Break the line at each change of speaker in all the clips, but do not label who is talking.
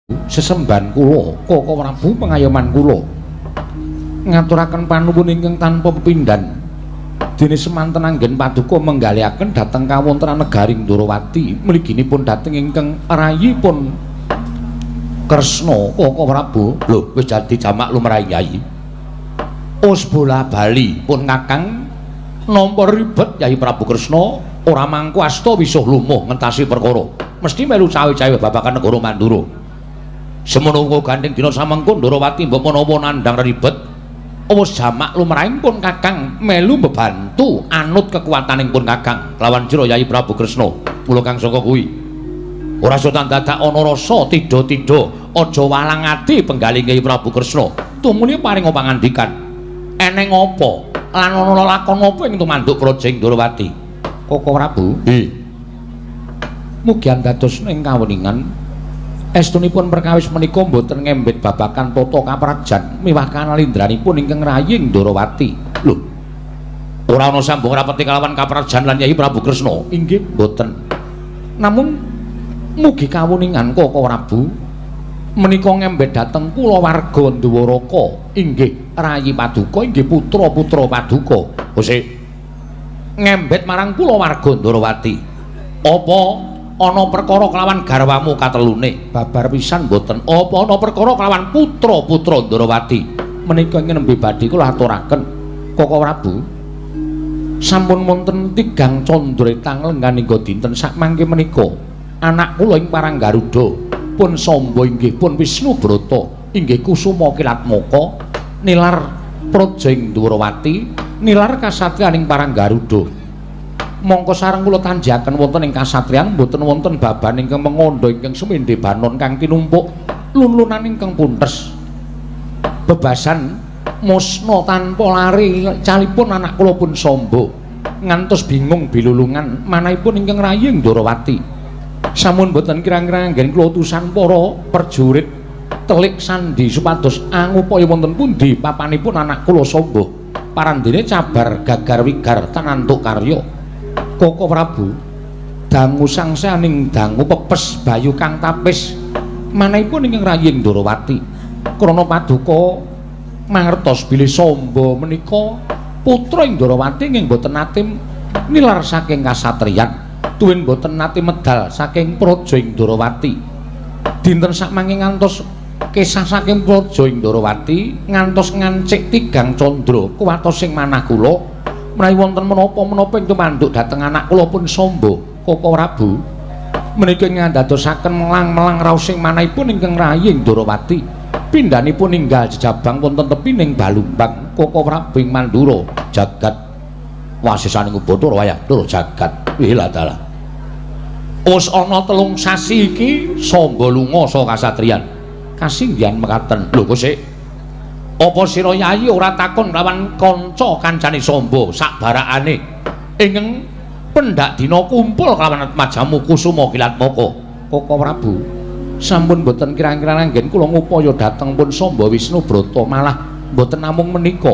Sesembahan kula, Koko Prabu, pengayoman kula ngaturaken panuwun ingkang tanpa pepindhan. Dene semanten anggen paduka menggalihaken dhateng kawontenan negari Ndorowati, mliginipun dhateng ingkang rayipun Kresna. Koko Prabu, lho, wis dadi jamak lumrah Yai. Wis bola bali pun Kakang nampa ribet. Yai Prabu Kresna ora mangku asta wisuh lumuh ngentasi perkara, mesti melu cawe-cawe babagan negara Mandura. Semono uga gandeng dina samengko Ndorowati mbok menawa nandhang ribet, wis jamak lumrahing pun Kakang melu bebantu anut kekuataning pun Kakang kelawan jero Yai Prabu Kresna. Mula kang saka kuwi ora sultan dadak ana rasa tida-tida, aja walang ati penggalih Yai Prabu Kresna. Tumuli paring pangandikan, eneng apa lan ana lelakon apa ing tumanduk praja ing Ndorowati, Koko Prabu? Nggih. Mugi andados ing kaweningan estunipun perkawis menika mboten ngembet babagan tata kaprajan miwah kanalindranipun ingkang raying Ndorowati. Lho, ora ana sambung rapeti kalawan kaprajan lan Yai Prabu Kresna? Inggih, mboten. Namun mugi kawuningan, Koko Prabu, menika ngembet dhateng kulawarga Ndwaraka, inggih rayi paduka, inggih putra-putra paduka. Hose ngembet marang kulawarga Ndorowati. Apa ana perkara kelawan garwamu katelune? Babar pisan mboten. Apa ana perkara kelawan putra-putra Ndorowati? Menika ing nembe badhe kula aturaken, Koko Prabu. Sampun wonten tigang candra tang lengganing dinten sakmangke menika anak kula ing Parang Garuda pun Samba inggih pun Wisnu Brata inggih Kusuma Kilatmaka nilar praja ing Ndwarawati, nilar kasatriyaning Parang Garuda. Mongko sareng kula tanjaken wonten ing kasatriyan mboten wonten baban ingkang mengondo ingkang sumendhe banon kang tinumpuk lun-lunan ingkang puntes bebasan musna tanpa lari calipun anak kula pun Samba ngantos bingung bilulungan manahipun ingkang rayi Ndorowati. Sampun boten kirang-kirang anggen kula utusan para prajurit telik sandi supados angupaya wonten pundi papanipun anak kula Samba, parandene cabar gagar wigar tanantuk karya. Koko Prabu, dangu sangsaning dangu pepes bayu kang tapis manahipun ingkang rayi Ndorowati, krana paduka mangertos bilih Samba menika putra ing Ndorowati ing boten nate nilar saking kasatriyan tuwin boten nate medal saking praja ing Ndorowati. Dinten sakmangke ngantos kesah saking praja ing Ndorowati ngantos ngancik tigang candra kuwatos sing manah kula menawi wonten menapa-menapa ing tumanduk dhateng anak kula pun Samba. Koko Prabu, menika ngandadosaken melang-melang raos sing manahipun ingkang rayi Ndorowati, pindhanipun ninggal jejabang wonten tepining Balumbang. Koko Prabu ing Mandura jagat wasisaning Bathara wayah Ndara jagat. Wilah dalah, wis ana 3 sasi iki Samba lunga saka kasatriyan. Kasinggihan mekaten. Lho, kok apa sira Yayi ora takon lawan kanca kancane Samba sak barakane ingkang pendak dina kumpul kelawan Atmajamu Kusuma Kilatmaka? Koko Prabu, sampun boten kirang-kirang anggen kula ngupaya dhateng pun Samba Wisnu Brata. Malah boten namung menika,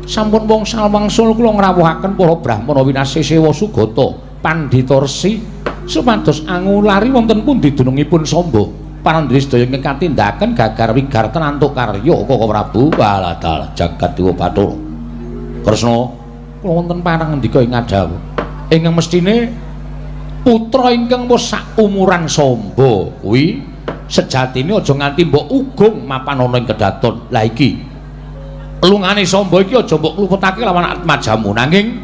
sampun wongsal wangsul kula ngrawuhaken para brahmana winasih sewa sugata pandhita resi supados angulari wonten pundi dunungipun Samba. Parandene sedaya ingkang katindakaken gagar wigar tenantuk karya, Koko Prabu. Walah dalah, jagat dewa bathara. Kresna, kula wonten panangandika ing ngadhawuh ingkang mestine putra ingkang wis sak umuran Samba kuwi sejatine aja nganti mbok ugung mapan ana ing kedaton. Lah, iki lungane Samba iki aja mbok kluputake lawan atmajamu, nanging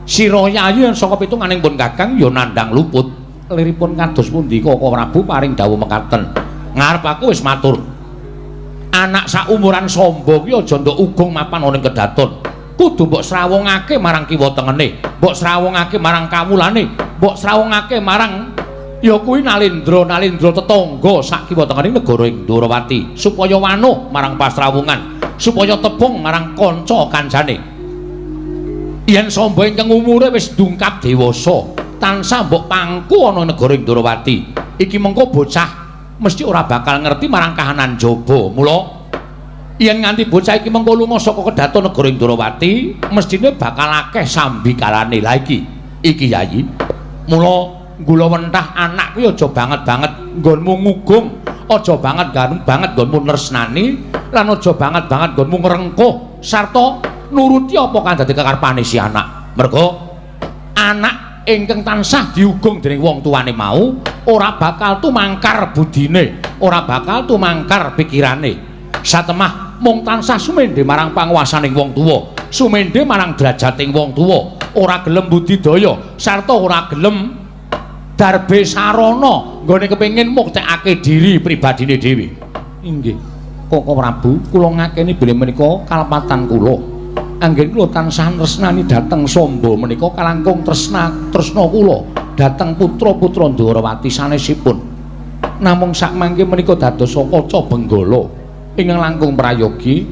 sira Yayi saka pitunganing pun Kakang ya nandhang luput. Liripun kados pundi, Koko Prabu? Paring dawuh mekaten. Ngarep aku wis matur, anak saumuran Samba kuwi aja ndok ugung mapan ana ing kedaton, kudu mbok srawungake marang kiwa tengene, mbok srawungake marang kawulane, mbok srawungake marang ya kuwi nalendra-nalendra tetangga sak kiwa tengene negara ing Ndorowati, supaya wanuh marang pasrawungan, supaya tepung marang kanca kancane. Yen Samba ingkang umure wis dungkap dewasa tansah mbok pangku ana negara Ndorowati iki, mengko bocah mesti ora bakal ngerti marang kahanan jaba. Mula yen nganti bocah iki mengko lunga saka kedaton negara Ndorowati, mestine bakal akeh sambikalane. Lah, iki iki Yayi, mula gula wentah anak kuwi aja banget-banget nggonmu ngugung. Aja banget banget nggonmu nresnani lan aja banget-banget nggonmu ngrengkuh sarta nuruti apa kang dadi kekarepane si anak. Merga anak ingkang tansah diugung dening wong tuane mau ora bakal tumangkar budine, ora bakal tumangkar pikirane. Satemah mung tansah sumendhe marang panguwasaning wong tuwa, sumendhe marang drajating wong tuwa, ora gelem budidaya sarta ora gelem darbe sarana nggone kepengin muktekake diri pribadine dhewe. Inggih, Koko Prabu, kula ngakeni bilih menika kalepatan kula. Anggen kula tansah tresnani dhateng Samba menika kalangkung tresna kula dhateng putra-putra Ndorowati sanesipun. Namung sakmangke menika dados kaca benggala ingkang langkung prayogi.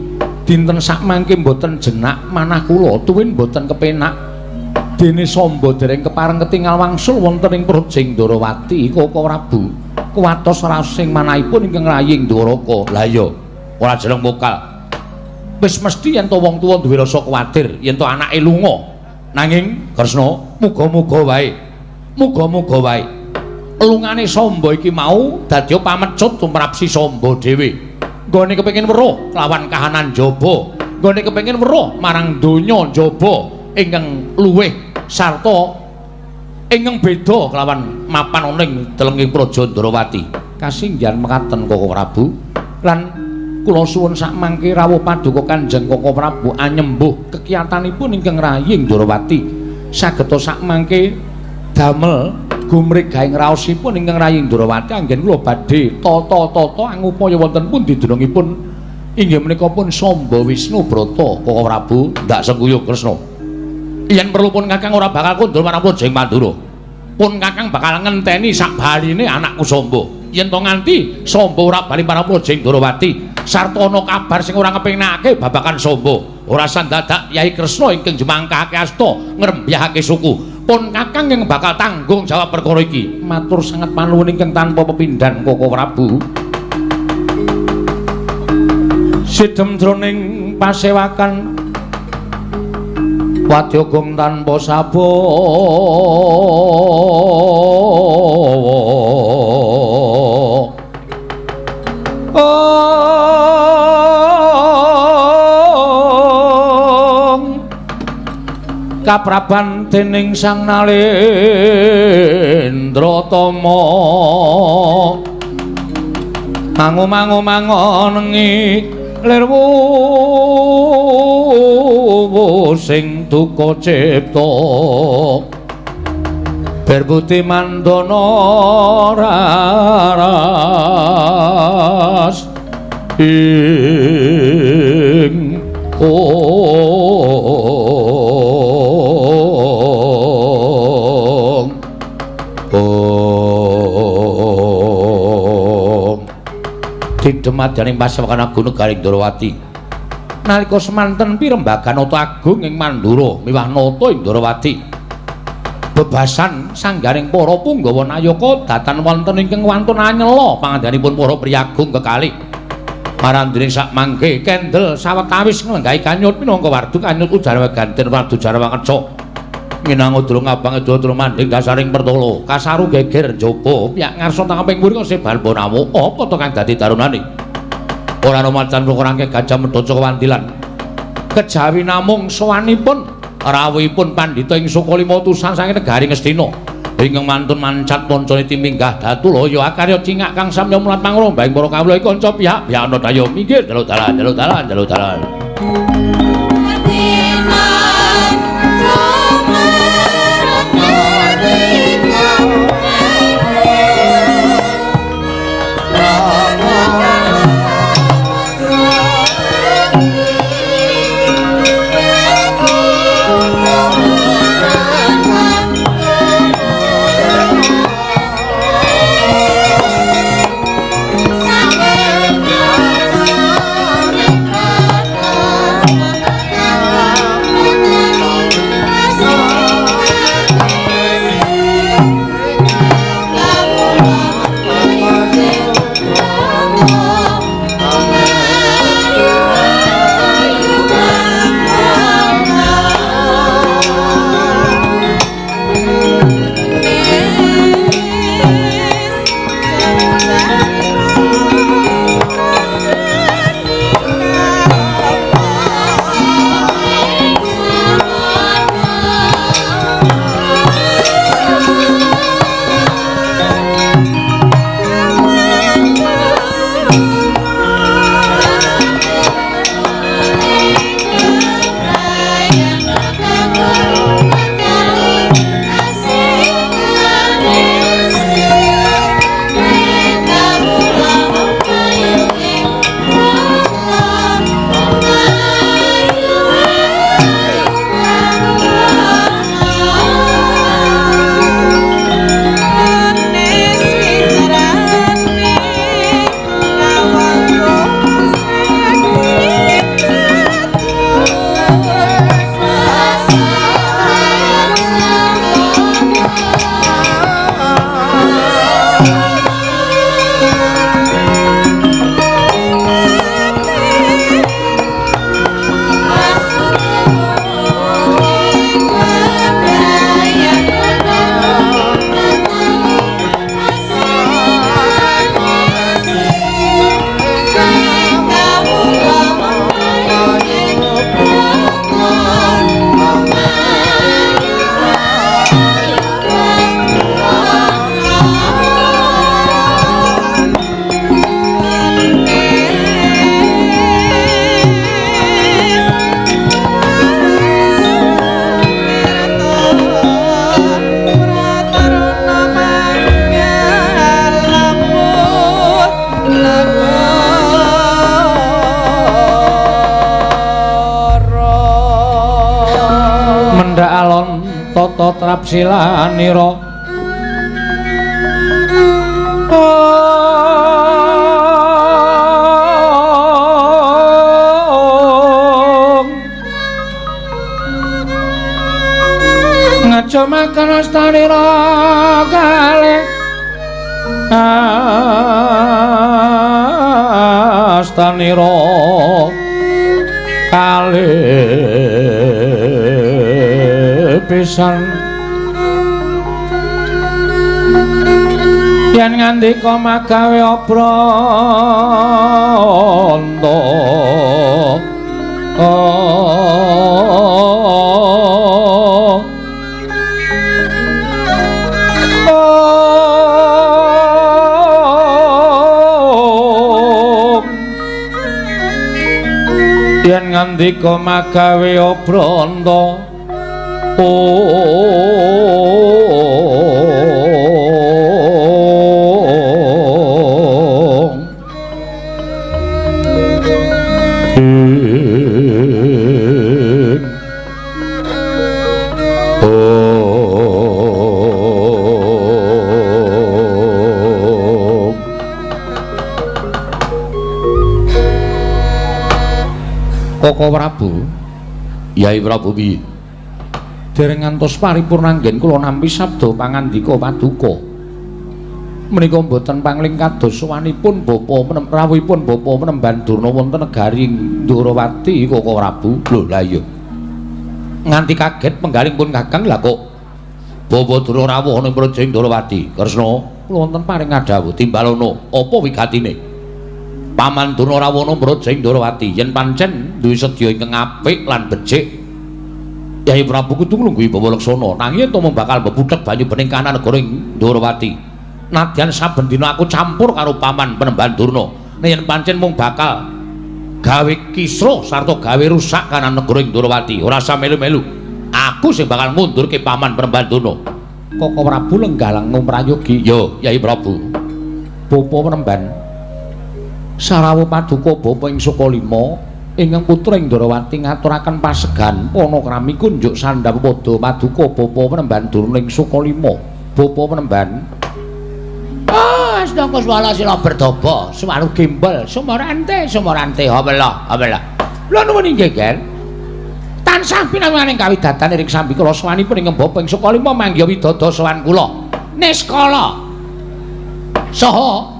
Dinten sakmangke mboten jenak manah kula tuwin mboten kepenak dene Samba dereng kepareng ketingal wangsul wonten ing Prajing Ndorowati. Koko Prabu, kuwatos rasing manahipun ingkang raying Ndoraka. Lah iya, ora jeneng mokal. Wis mesti yen to wong tuwa duwe rasa kuwatir yen to anake lunga. Nanging Kresna, muga-muga wae. Muga-muga wae. Lungane Samba iki mau dadi pamecut tumrap si Samba dhewe. Nggone kepengin weruh kelawan kahanan jaba, nggone kepengin weruh marang donya jaba ingkang luwih sarta ingkang beda kelawan mapan ana ing delenging Praja Ndorowati. Kasinggihan mekaten Koko Prabu, lan kula suwun sakmangke rawuh paduka Kanjeng Koko Prabu anyembuh kekiyatanipun ingkang raying Ndorowati sageta sakmangke damel gumregahing raosipun ingkang raying Ndorowati. Anggen kula badhe tata-tata angupaya wonten pundi dunungipun inggih menika pun Samba Wisnu Brata. Koko Prabu ndak sengkuyung Kresna. Yen perlu pun Kakang ora bakal kondur marang Prajing Mandura. Pun Kakang bakal ngenteni sak baline anakku Samba. Yen to nganti Samba ora bali marang Prajing Ndorowati sarta ana kabar sing ora ngepenake babagan Samba, ora sandadak Yai Kresna ingkang jemangkahake asta ngrembyahake suku. Pun Kakang yang bakal tanggung jawab perkara iki. Matur sanget panuwun ingkang tanpa pepindhan Koko Prabu. Sidem jroning pasewakan wadya gong tanpa sabawa. Kapraban dening Sang Nalendra Tama mangu-mangu mangonengi lirwu sing duka cipta berbuti mandana raras ing ong ong didemadaning pasewakan agung negaring Ndorowati. Nalika semanten pirembagan nata agung ing Mandura miwah nata ing Ndorowati, bebasan sanggaring para punggawa nayaka datan wonten ingkang wantun anyela pangandikanipun para priyagung kekalih. Marang dening sakmangke kendel sawetawis nglenggahi kanyut minangka wardu kanyut ujar weganten wardu jarwa keca. Minangka durung abang edo mandhing dasaring pertolo kasaru geger njaba piyak ngarsa tangkeping mburi kose balbonamu apa to kang dadi tarunane. Ora ana macan rangke gajah medhaca kewandilan. Kejawi namung sowanipun rawuhipun pandhita ing Sukalima utusan saking negari Ngastina ingkang mantun mancat mancane timinggah datu laya akarya cingak kang samya mulat pangrombaing para kawula iki kanca pihak pihak ana daya minggir dalu dalan dalu dalan dalu dalan.
Sampai
Cendhak alon tata trapsilanira. Ngajomaken astanira kalih astanira kalih pisan yen ngandika magawe obranta. Yen ngandika magawe obranta. Koko Prabu, Yai Prabu piye? Dereng ngantos paripurna anggen kula nampi sabda pangandika paduka. Menika mboten pangling kados sowanipun bapa rawuhipun bapa Penemban Durna wonten negari Ndorowati Koko Prabu. Lho lah iya. Nganti kaget penggaling pun Kakang lah kok bapa Durna rawuh ana ing Praja Ndorowati. Kresna kula wonten paring ngadhawuh timbalono apa wigatine? Paman Durna rawuh ana Praja Ndorowati yen pancen duwe sedya ingkang apik lan becik Yai Prabu kudu nglungguhi Bawa Laksana nanging yen to mung bakal mbebudheg banyu bening kanan negara Ndorowati. Nadyan saben dina aku campur karo Paman Penemban Durna yen pancen mung bakal gawe kisruh sarta gawe rusak kanan negara Ndorowati ora usah melu-melu aku sing bakal ngundurke Paman Penemban Durna. Koko Prabu lenggah langung prayogi. Yo Yai Prabu, Bapa Penemban sarawuh paduka bapa ing Sukalima ingkang putra ing Ndorowati ngaturaken pasegan panakrami kunjuk sandhang padha paduka bapa Penemban Durna ing Sukalima. Bapa Penemban, ah sedangka swala sila berdoba swalu gembel sumorante sumorante habela habela. Lha nuwun inggih Ger. Tansah pinanganing kawidatan ing sambikala sowanipun ingkang bapa ing Sukalima manggiha widada sowan kula niskala saha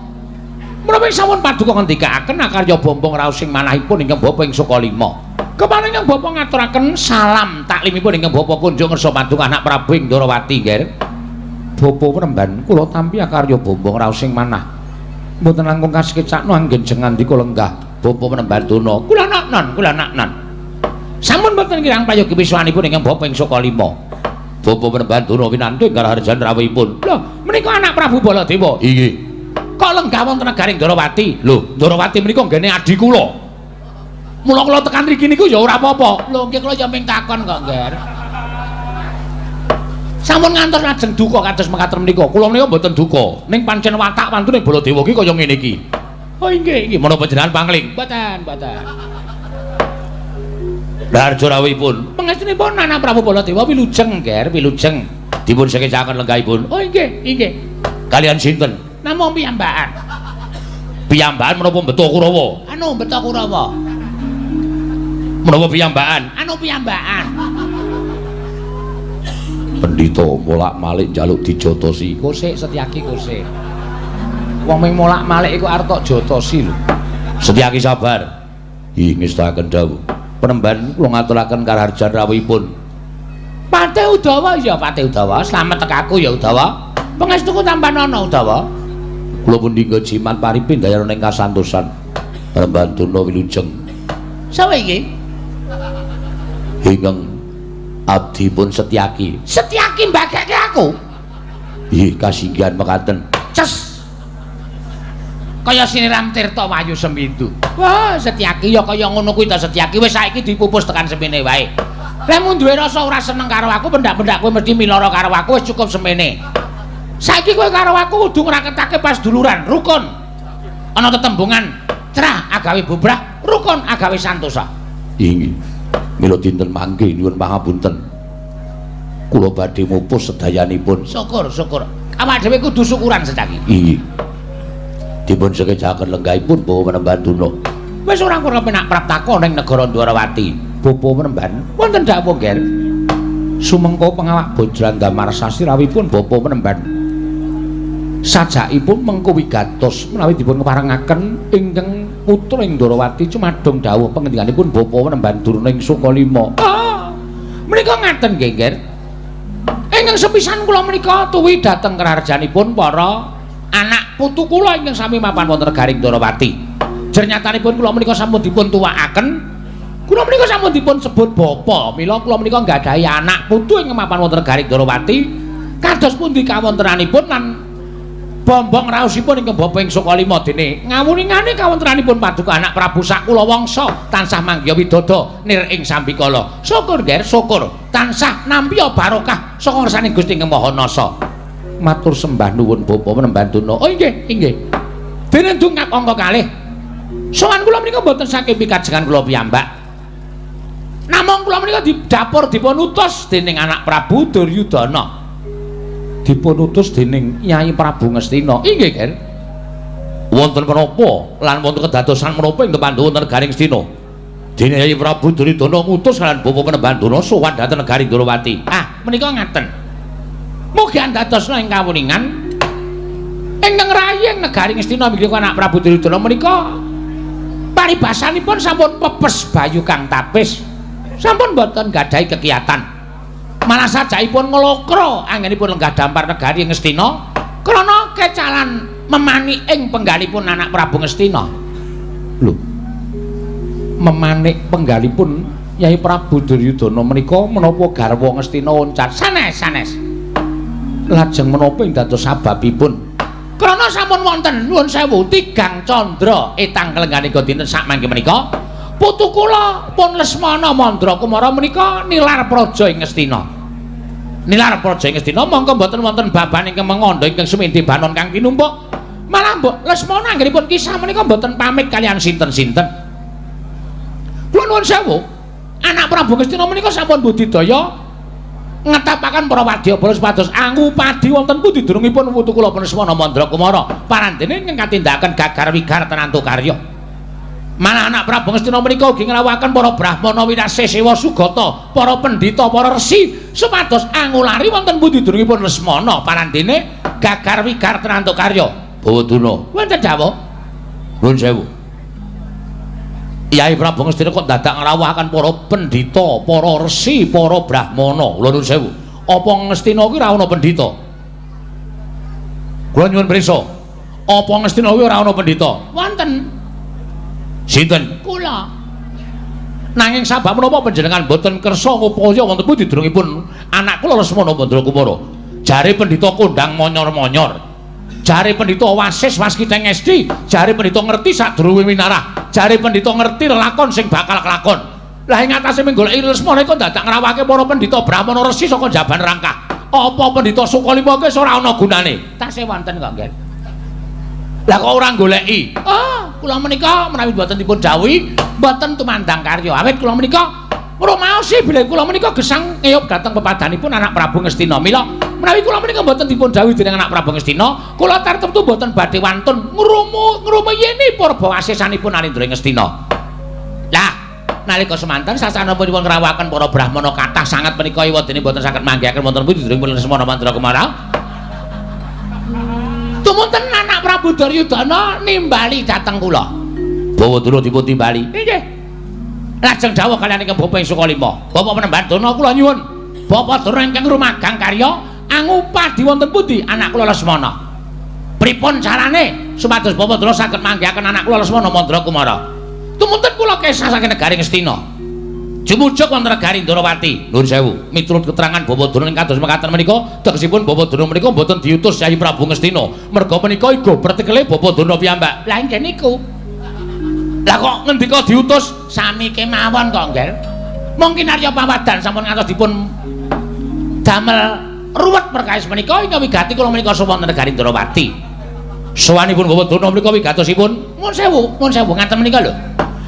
menawi sampun paduka ngendikaaken akarya bombong raos sing manahipun ingkang bapa ing Sukalima. Kepane ingkang bapa ngaturaken salam taklimipun ingkang bapa kunjung ngersa paduka anak Prabu ing Ndorowati Ger. Bapa Penemban kula tampi akarya bombong raos sing manah. Mboten langkung kasekecakno anggen jeng ngandika lenggah Bapa Penemban Durna. Kula naknan, kula naknan. Sampun mboten kirang prayogi wiswanipun ingkang bapa ing Sukalima. Bapa Penemban Durna winantu ing karaharjan rawuhipun. Lho, menika anak Prabu Baladewa. Inggih. Kok lenggah wonten negari Ndorowati? Lho, Ndorowati menika nggene adhi kula. Mula kula tekan mriki niku ya ora apa-apa. Lho nggih kula ya ming takon kok, Ngger. Sampun ngantos lajeng duka kados mekaten menika. Kula menika mboten duka. Ning pancen watak wantune Baladewa ki kaya ngene iki. Oh inggih, inggih menapa panjenengan pangling? Mboten, mboten. Raharja rawuhipun. Pangestunipun anak Prabu Baladewa wilujeng, Ngger, wilujeng. Dipun sekecaken lenggahipun. Oh inggih, inggih. Kalian sinten? Namung piyambakan. Piyambakan menapa beto Kurawa? Anu beto Kurawa. Menapa piyambakan? Anu piyambakan. Pendhita molak-malik njaluk dijotosi. Kosik Setyaki kosik. Wong ming molak-malik iku arep tok jotosi lho. Setyaki sabar. Ih ngestakaken dawuh. Penemban kula ngaturaken karaharjan rawuhipun. Patih Udawa ya Patih Udawa, slamet tekaku ya Udawa. Pangestuku tampanana Udawa. Kula pundi jimat paripin dayana ing kasantosan. Penemban Durna wilujeng. Sapa iki? Ingkang abdipun Setyaki. Setyaki mbageke aku. Ih kasinggihan mekaten. Ces. Kaya siniram tirta wayu sembindu. Wah, Setyaki ya kaya ngono kuwi ta Setyaki wis saiki dipupus tekan semene wae. Lek mun duwe rasa ora seneng karo aku, pendak-pendak kowe mesti miloro karo aku wis cukup semene. Saiki kowe karo aku kudu ngraketake pas duluran, rukun. Ana tetembungan cerah agawe bubrah, rukun agawe santosa. Inggih. Mila dinten mangke nyuwun pangapunten. Kula badhe mupus sedayanipun.
Syukur, syukur. Awak dhewe kudu syukuran secaki.
Iya. Dipun sekejaken lenggahipun Bapak Penemban Durna.
Wis ora kurang penak praptaka ning negara Dwarawati.
Bapak Penemban, wonten dawuh, Nger. Sumengko pengawak Bajrandamar sasirawipun Bapak Penemban. Sajakipun mengko wigatos menawi dipun keparengaken ingkang putra ing Dwarawati cumadung dawuh pangendikaipun Bapak Penemban Durna ing Sukalima.
Ah, menika ngaten nggih, Nger. Ingkang sepisan kula menika tuwi dhateng kerarjanipun para anak putu kula ingkang sami mapan wonten negaring Dwarawati. Jernyatanipun kula menika sampun dipun tuwakaken. Kula menika sampun dipun sebut bapa. Mila kula menika nggadahi anak putu ingkang mapan wonten negaring Dwarawati. Kados pundi kawontenanipun lan bombong raosipun ingkang bapa ing Sukalima dene ngawuningane kawontenanipun paduka anak Prabu Sakula Wangsa tansah manggiya widodo nir ing sambikala. Syukur, Nger, syukur. Tansah nampiya barokah saka ngersaning Gusti Ingkang Maha Nasa.
Matur sembah nuwun Bapak Penemban Durna.
Oh inggih, inggih. Dene ndungap angka kalih. Sowan kula menika mboten saking pikajengan kula piyambak. Namung kula menika di dapur dipun utus dening anak Prabu Duryudana.
Dipun utus dening Nyai Prabu Ngastina.
Inggih, Ger.
Wonten menapa lan wonten kedadosan menapa ing Pandhawa negari Ngastina? Dene Nyai Prabu Duryudana ngutus kaliyan Bapak Penemban Durna sowan dhateng negari Dwarawati.
Ah, menika ngaten. Mugi andadosna ing kawuningan ingkang rayi ing negari Ngastina inggih anak Prabu Duryudana menika paribasanipun sampun pepes bayu kang tapis. Sampun boten gadahi kekiyatan. Malah sajakipun nglokro anggenipun lenggah dampar negari Ngastina krana kecalan memanik ing penggalipun anak Prabu Ngastina.
Lho. Memanik penggalipun Yai Prabu Duryudana menika menapa garwa Ngastina oncat?
Sanes, sanes.
Lajeng menapa ing dados sababipun?
Krana sampun wonten nuwun sewu tigang candra etang kelengganipun dinten sakmangke menika putu kula pun Lesmana Mandra Kumara menika nilar praja ing Ngastina. Nilar praja ing Ngastina mongko mboten wonten baban ingkang mengandha ingkang sumindi banon kang tinumpuk. Malah mbok Lesmana anggenipun kisah menika mboten pamit kaliyan sinten-sinten. Kula nuwun sewu, anak Prabu Ngastina menika sampun budidaya ngetapaken para wadyabala supados angupadi wonten pundi durungipun putu kula pun Lesmana Mandra Kumara parandene ingkang katindakaken gagar wigar tenantu karya. Malah anak Prabu Ngastina menika ugi ngrawuhaken para brahmana winasih sewa sugata, para pendhita, para resi supados angulari wonten pundi durungipun Lesmana parandene gagar wigar tenantu karya.
Bawa Durna.
Wonten dawuh.
Nuwun sewu. Yai Prabu Ngastina kok dadak ngrawuhaken para pendhita, para resi, para brahmana. Kula nuwun sewu. Apa Ngastina kuwi ora ana pendhita? Kula nyuwun prisa. Apa Ngastina kuwi ora ana pendhita?
Wonten.
Sinten?
Kula.
Nanging sabab menapa panjenengan boten kersa ngupaya wonten pundi durungipun anak kula Lesmana Mandra Kumara? Jare pendhita kondang monyor-monyor. Jare pendhita wasis waskiteng esti, jare pendhita ngerti sadurunge winarah, jare pendhita ngerti lelakon sing bakal kelakon. Lah ing atase menggoleki Lesmana iku dadak ngrawuhake para pendhita brahmana resi saka jaban rangkah. Apa pendhita Sukalima kuwi ora ana gunane?
Tasih wonten kok, Nggih.
Lah kok ora goleki?
Oh, kula menika menawi mboten dipun dawuhi, mboten tumandang karya. Awit kula menika ngrumaosi bilih kula menika gesang ngeyup dhateng pepadanipun anak Prabu Ngastina. Mila menawi kula menika mboten dipun dawuhi dening anak Prabu Ngastina, kula tartemtu mboten badhe wantun ngrumuyeni purba wasisanipun Alindra Ngastina. Lah, nalika semanten sasanapun ngrawuhaken para brahmana kathah sanget menika ewadene mboten saged manggihaken wonten pundi durungipun Lesmana Mandra Kumara. Tumunten anak Prabu Duryudana nimbali dhateng kula.
Bawa Durna dipun timbali.
Inggih. Lajeng dawuh kaliyan ingkang Bapak ing Sukalima. Bapak Penemban Durna kula nyuwun. Bapak Durna ingkang rumagang karya angupadi wonten pundi anak kula Lesmana. Pripun carane supados Bapak Durna saged manggihaken anak kula Lesmana Mandra Kumara? Tumunten kula kesah saking negari Ngastina.
Jumujuk wonten negari Ndrawati. Nuwun sewu. Miturut keterangan Bapak Durna ing kados mekaten menika, tegesipun Bapak Durna menika mboten diutus Kyai Prabu Ngastina. Merga menika igo pertekele Bapak Durna piyambak.
Lah inggih niku.
Lah kok ngendika diutus?
Sami kemawon kok, Nggih. Mungkin Arya Pawadan sampun ngantos dipun damel ruwet perkawis menika ingkang wigati kula menika sowan wonten negari Ndrawati.
Sowanipun Bapak Durna menika wigatosipun
nuwun sewu, nuwun sewu ngaten menika lho.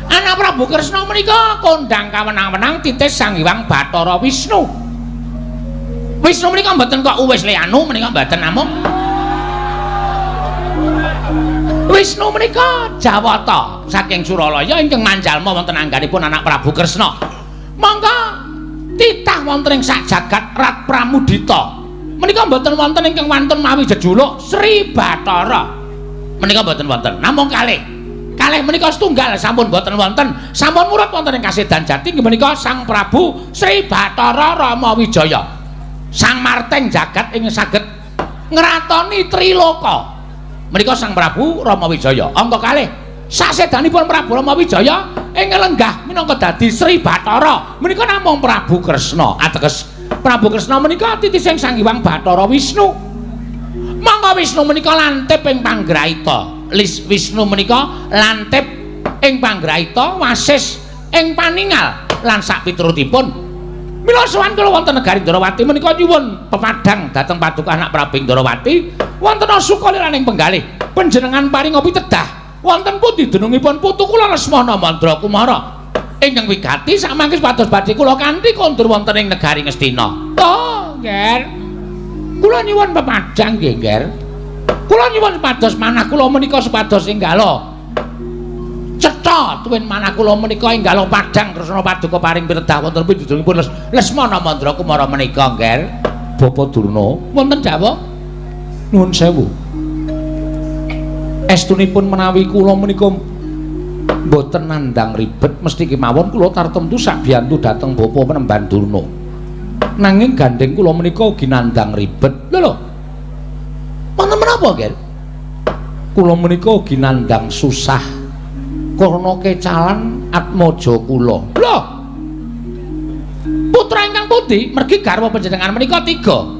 Anak Prabu Kresna menika kondhang kawenang-wenang titis Sang Hyang Bathara Wisnu. Wisnu menika mboten kok uwis le anu menika mboten namung Wisnu menika Jawata saking Suralaya ingkang manjalma wonten angganipun anak Prabu Kresna. Monggo titah wonten ing sak jagat Rat Pramudita. Menika mboten wonten ingkang wantun mawi jejuluk Sri Bathara. Menika mboten wonten. Namung kalih. Kalih menika setunggal sampun mboten wonten. Sampun murut wonten ing kasedan jati inggih menika Sang Prabu Sri Bathara Rama Wijaya. Sang Marteng jagat ingkang saged ngratoni Triloka. Menika Sang Prabu Rama Wijaya. Angka kalih sasedanipun Prabu Rama Wijaya ing lenggah minangka dadi Sri Bathara. Menika namung Prabu Kresna. Ateges Prabu Kresna menika titising Sang Hyang Bathara Wisnu. Mangka Wisnu menika lantip ing panggraita. Wisnu menika lantip ing panggraita wasis ing paningal lan sakpiturutipun. Mila sowan kula wonten negari Ndrawati menika nyuwun pepadhang dhateng paduka anak Prabu Ndrawati wonten suka liraning penggalih panjenengan paringa pitedah wonten pundi dunungipun putu kula Lesmana Mandra Kumara ingkang wigati samangke supados badhe kula kanthi kondur wonten ing negari Ngastina. Oh, Nger. Kula nyuwun pepadhang nggih, Nger. Kula nyuwun supados manah kula menika supados enggala cetha tuwin manah kula menika enggala padhang Kresna paduka paring pitedah wonten pindhungipun Lesmana Mandra Kumara menika, Nger.
Bapak Durna,
wonten dawuh.
Nuwun sewu. Estunipun menawi kula menika mboten nandhang ribet mesti kemawon kula tartemtu sabiyantu dhateng Bapak Penemban Durna. Nanging gandheng kula menika ugi nandhang ribet.
Lho lho. Wonten menapa, Nger?
Kula menika ugi nandhang susah karna kecalan atmaja kula.
Lho. Putra ingkang pundi? Mergi garwa panjenengan menika tiga.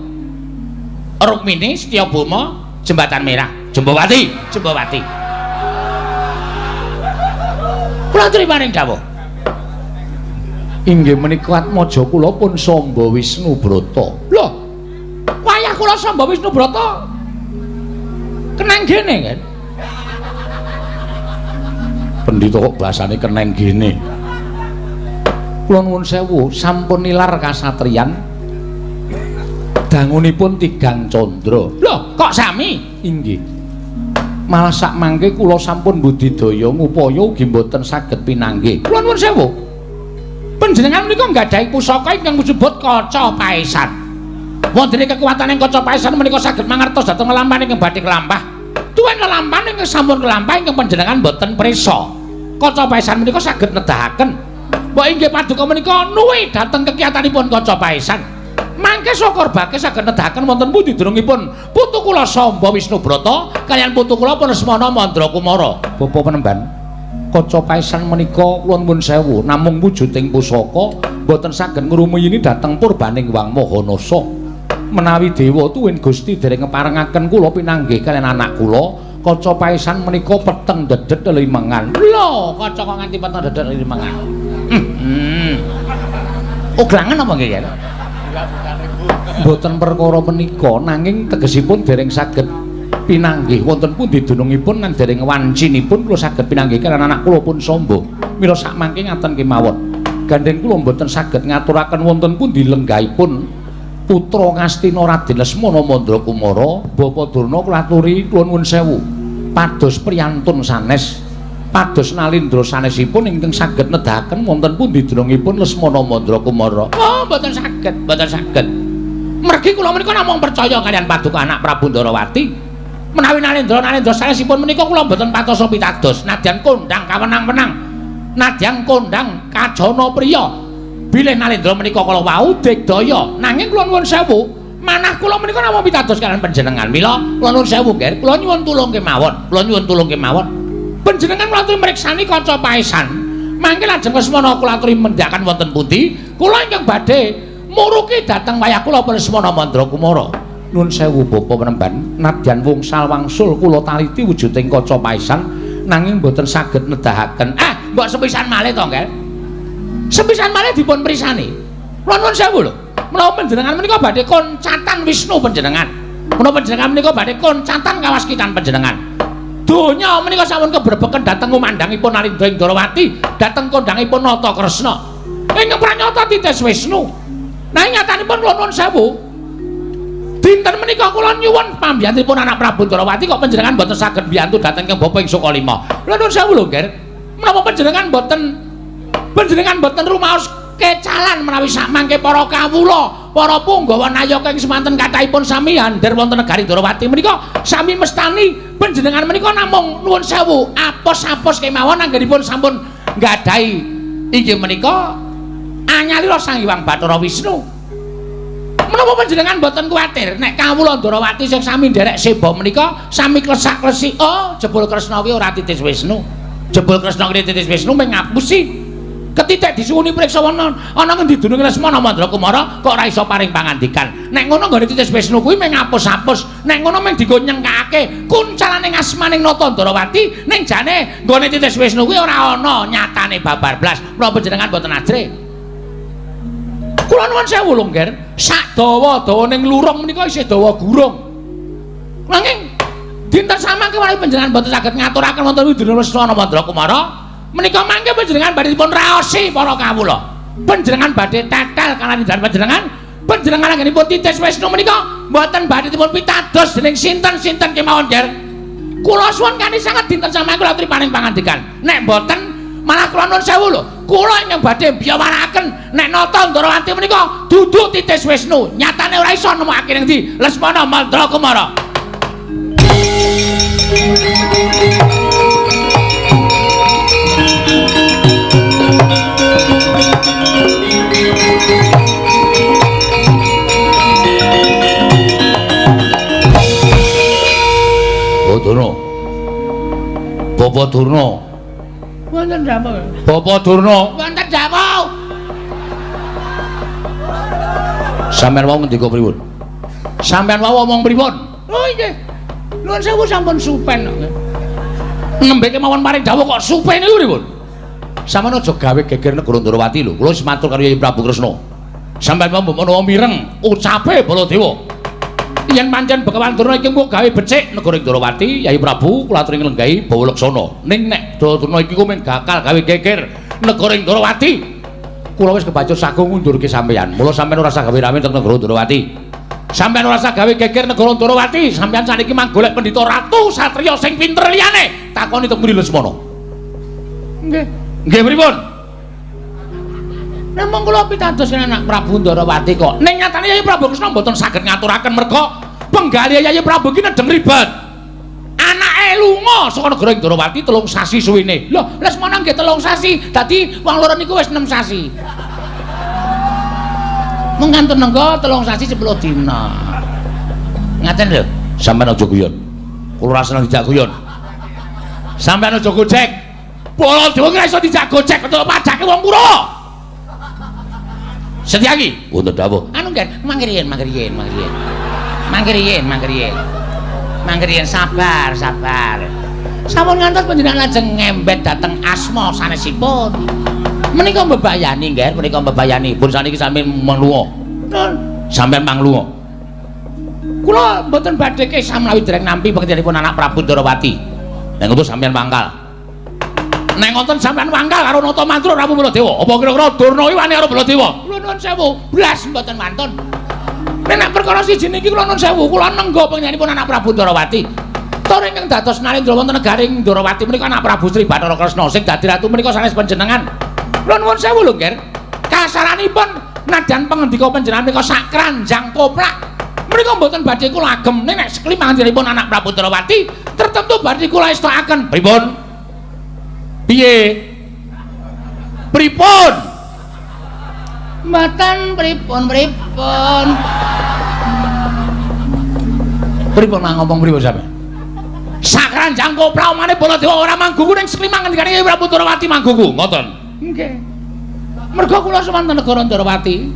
Rukmini, Setyabama, Jembatan Merah, Jembawati, Jembawati. Kula aturi paring dawuh.
Inggih menika atmaja kula pun Samba Wisnu Brata.
Lho. Wayah kula Samba Wisnu Brata keneng gene kan?
Pendhita kok bahasane keneng gene. Kula nuwun sewu, sampun nilar kasatriyan dangunipun tigang candra.
Lho, kok sami?
Inggih. Malah sakmangke kula sampun budidaya ngupaya ugi mboten saged pinanggih.
Kula nuwun sewu. Panjenengan menika nggadahi pusaka ingkang disebut kaca paesan. Wontene kekuatan ing kaca paesan menika saged mangertos dhateng lelampahan ingkang badhe kelampah. Tuwin lelampahan ingkang sampun kelampah ingkang panjenengan mboten prisa. Kaca paesan menika saged nedahaken. Mbok inggih paduka menika nuwi dhateng kekiyatanipun kaca paesan. Mangke syukur bake saged nedahaken wonten pundi dunungipun putu kula Samba Wisnu Brata kaliyan putu kula Lesmana Mandra Kumara.
Bapak Penemban, kaca paesan menika kula nuwun sewu namung wujuding pusaka mboten saged ngrumiyini dhateng purbaning Wang Mahanasa. Menawi dewa tuwin Gusti dereng ngeparengaken kula pinanggih kaliyan anak kula, kaca paesan menika peteng dedet limengan.
Lho, kaca kok nganti peteng dedet limengan. Oglangan apa nggih ya?
Mboten perkara menika, nanging tegesipun dereng saged pinanggih wonten pundi dunungipun lan dereng wancinipun kula saged pinanggih kaliyan anak kula pun Samba. Mila sakmangke ngaten kemawon. Gandheng kula mboten saged ngaturaken wonten pundi lenggahipun putra Ngastina Raden Lesmana Mandra Kumara. Bapak Durna kula aturi kula nuwun sewu. Pados priyantun sanes, pados nalindra sanesipun ingkang saged nedahaken wonten pundi dunungipun Lesmana Mandra Kumara.
Oh, mboten saged, mboten saged. Mergi kula menika namung percaya kaliyan paduka anak Prabu Ndrawati. Menawi nalindra-nalindra sanesipun menika kula mboten patosa pitados. Nadyan kondhang kawenang-wenang, nadyan kondhang kajana priya. Bilih nalindra menika kala wau digdaya. Nanging kula nuwun sewu, manah kula menika namung pitados kaliyan panjenengan. Mila kula nuwun sewu, Nger, kula nyuwun tulung kemawon. Kula nyuwun tulung kemawon. Panjenengan kula aturi mriksani kaca paesan. Mangke lajeng Lesmana kula aturi mendhakan wonten pundi? Kula ingkang badhe muruki dhateng wayah kula Lesmana Mandra Kumara.
Nuwun sewu Bapak Penemban, nadyan wungsal wangsul kula taliti wujuding kaca paesan nanging mboten saged nedahaken.
Ah, mbok sepisan malih to, Nger? Sepisan malih dipun prisani. Kula nuwun sewu lho. Menawa panjenengan menika badhe koncatan Wisnu panjenengan. Menawa panjenengan menika badhe koncatan kawaskitan panjenengan. Donya menika sampun kebrebeken dhateng umandhangipun Nalindra ing Ndrawati, dhateng kondhangipun Nata Kresna. Ingkang pranyata titis Wisnu. Nanging nyatanipun kula nuwun sewu, Dinten menika kula nyuwun pambiyantunipun anak Prabu Ndrawati kok panjenengan mboten saged mbiyantu dhateng Kang Bapa ing Sukalima. Lha nuwun sewu lho, Nger. Menapa panjenengan mboten rumaos kecalan menawi sakmangke para kawula, para punggawa nayaka ing semanten kathahipun sami hander wonten negari Ndrawati menika sami mestani panjenengan menika namung nuwun sewu apos-apos kemawon anggenipun sampun nggadahi inggih menika anyalira Sang Hyang Bathara Wisnu. Menapa panjenengan mboten kuwatir nek kawula Ndrawati sing sami nderek seba menika sami klesak-klesik? Oh, jebul Kresna kuwi ora titis Wisnu. Jebul Kresna kuwi titis Wisnu mung ngapusi. Ketitik disuwuni priksa ana ana ngendi dununge Lesmana Mandra Kumara kok ora iso paring pangandikan. Nek ngono nggone titis Wisnu kuwi mung ngapus-apus, nek ngono mung dienggo nyengkake kuncalane asmaning Nata Ndrawati, ning jane nggone titis Wisnu kuwi ora ana nyatane babar blas. Menapa panjenengan mboten ajrih? Kula nuwun sewu lho, Ngger. Sak dawa-dawane nglurung menika isih dawa gurung. Nanging dinten samangke menawi panjenengan mboten saged ngaturaken wonten widune Lesmana Mandra Kumara, menika mangke panjenengan badhe dipun raosi para kawula. Panjenengan badhe tetel kaliyan panjenengan, panjenengan anggenipun titis Wisnu menika mboten badhe dipun pitados dening sinten-sinten kemawon, Ngger. Kula suwun kanthi sanget dinten samangke kula aturi paring pangandikan. Nek mboten malah kula nuwun sewu lho, kula ingkang badhe mbiyawarakaken nek Nata Ndrawati menika dudu titis Wisnu, nyatane ora iso nemokake ning ndi Lesmana Mandra Kumara.
Oh, Durna. Bapak Durna.
Wonten dawuh.
Bapak Durna.
Wonten dawuh.
Sampeyan wau ngendika pripun? Sampeyan wau omong pripun?
Oh nggih. Nuwun sewu sampun supen kok.
Nembe kemawon paring dawuh kok supen niku pripun? Sampeyan aja gawe geger negara Ndrawati lho. Kula wis matur karo Yai Prabu Kresna. Sampeyan wau mbok menawa mireng ucape Baladewa. Yen pancen Begawan Durna iki mbok gawe becik negara Ndrawati, Yai Prabu kula aturi nglenggahi bawa laksana. Ning nek Durna iki ku mung bakal gawe geger negara Ndrawati, kula wis kebacut sagung ngundurke sampeyan. Mula sampeyan ora usah gawe rame teng negara Ndrawati. Sampeyan ora usah gawe geger negara Ndrawati. Sampeyan saniki mang golek pendhita ratu satriya sing pinter liyane. Takoni teng Mri Lesmana.
Nggih.
Nggih pripun?
Namung kula pitados anak Prabu Ndrawati kok.
Ning nyatane Yai Prabu Kresna mboten saged ngaturaken merga penggalih Yai Prabu iki nedeng ribet. Anake lunga saka negara Ndrawati 3 sasi suwene.
Lho, Lesmana nggih 3 sasi. Dadi wong loro niku wis 6 sasi. Mung kantun nenggo 3 sasi 10 dina. Ngaten lho.
Sampeyan aja guyon. Kula ora seneng dijak guyon. Sampeyan aja gojek. Baladewa ki ora iso dijak gojek ketok pajake wong Kurawa. Setyaki, wonten dawuh.
Anu nggih, mangkriyen, mangkriyen, mangkriyen. Mangkriyen, mangkriyen. Mangkriyen sabar, sabar. Sampun ngantos panjenengan lajeng ngembet dhateng asma sanesipun. Menika mbebayani nggih,
menika mbebayani. Pun saniki sampeyan lunga. Sampeyan mang lunga.
Kula mboten badhe kesah menawi dereng nampi pengertianipun anak Prabu Ndrawati.
Nek ngoten sampeyan mangkal. Nek ngoten sampeyan wangkal karo Nata Mantra Prabu Baladewa. Apa kira-kira Durna iki wani karo Baladewa?
Kula nuwun sewu, blas mboten wantun. Nek perkara siji niki kula nuwun sewu, kula nengga panjenenganipun anak Prabu Ndrawati. Tur ingkang dados Narendra wonten negari Ndrawati menika anak Prabu Sri Bathara Kresna sing dadi ratu menika sanes panjenengan. Kula nuwun sewu lho, Ngger. Kasaranipun nadyan pangendika panjenengan menika sak kranjang koplak. Menika mboten badhe kula agem. Nek seklimanipun anak Prabu Ndrawati tertentu badhe kula estokaken.
Pripun? Piye? Pripun?
Mboten pripun pripun.
Pripun mang ngomong pripun sampeyan? Sakranjang koplak omane Baladewa ora mangguku ning seklimang ngendikane Kyai Prabu Ndrawati mangguku. Ngoten.
Nggih. Merga kula sowan negara Ndrawati.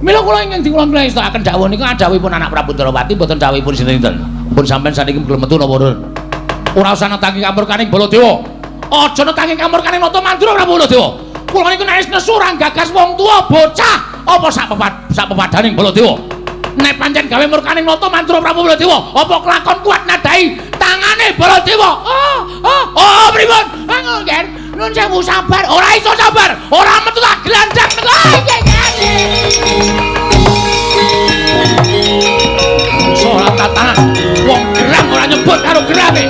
Mila kula ingkang dikula estokaken dawuh niku dawuhipun anak Prabu Ndrawati mboten dawuhipun sinten-sinten.
Pun sampeyan saniki gelem metu napa mboten? Ora usah netangi kamurkaning Baladewa. Aja netangi kamurkaning Nata Mandura Prabu Baladewa. Kula niku nek wis nesu ora gagas wong tuwa bocah apa sak pepadaning Baladewa. Nek pancen gawe murkaning Nata Mandura Prabu Baladewa, apa kelakon kuat nadai tangane Baladewa?
Oh, oh, oh, pripun? Anu, Nger, nuwun sewu sabar.
Ora iso sabar, ora metu tak glandang.
Oh, nggih, nggih. Tatanan wong gerang ora nyebut karo gerange.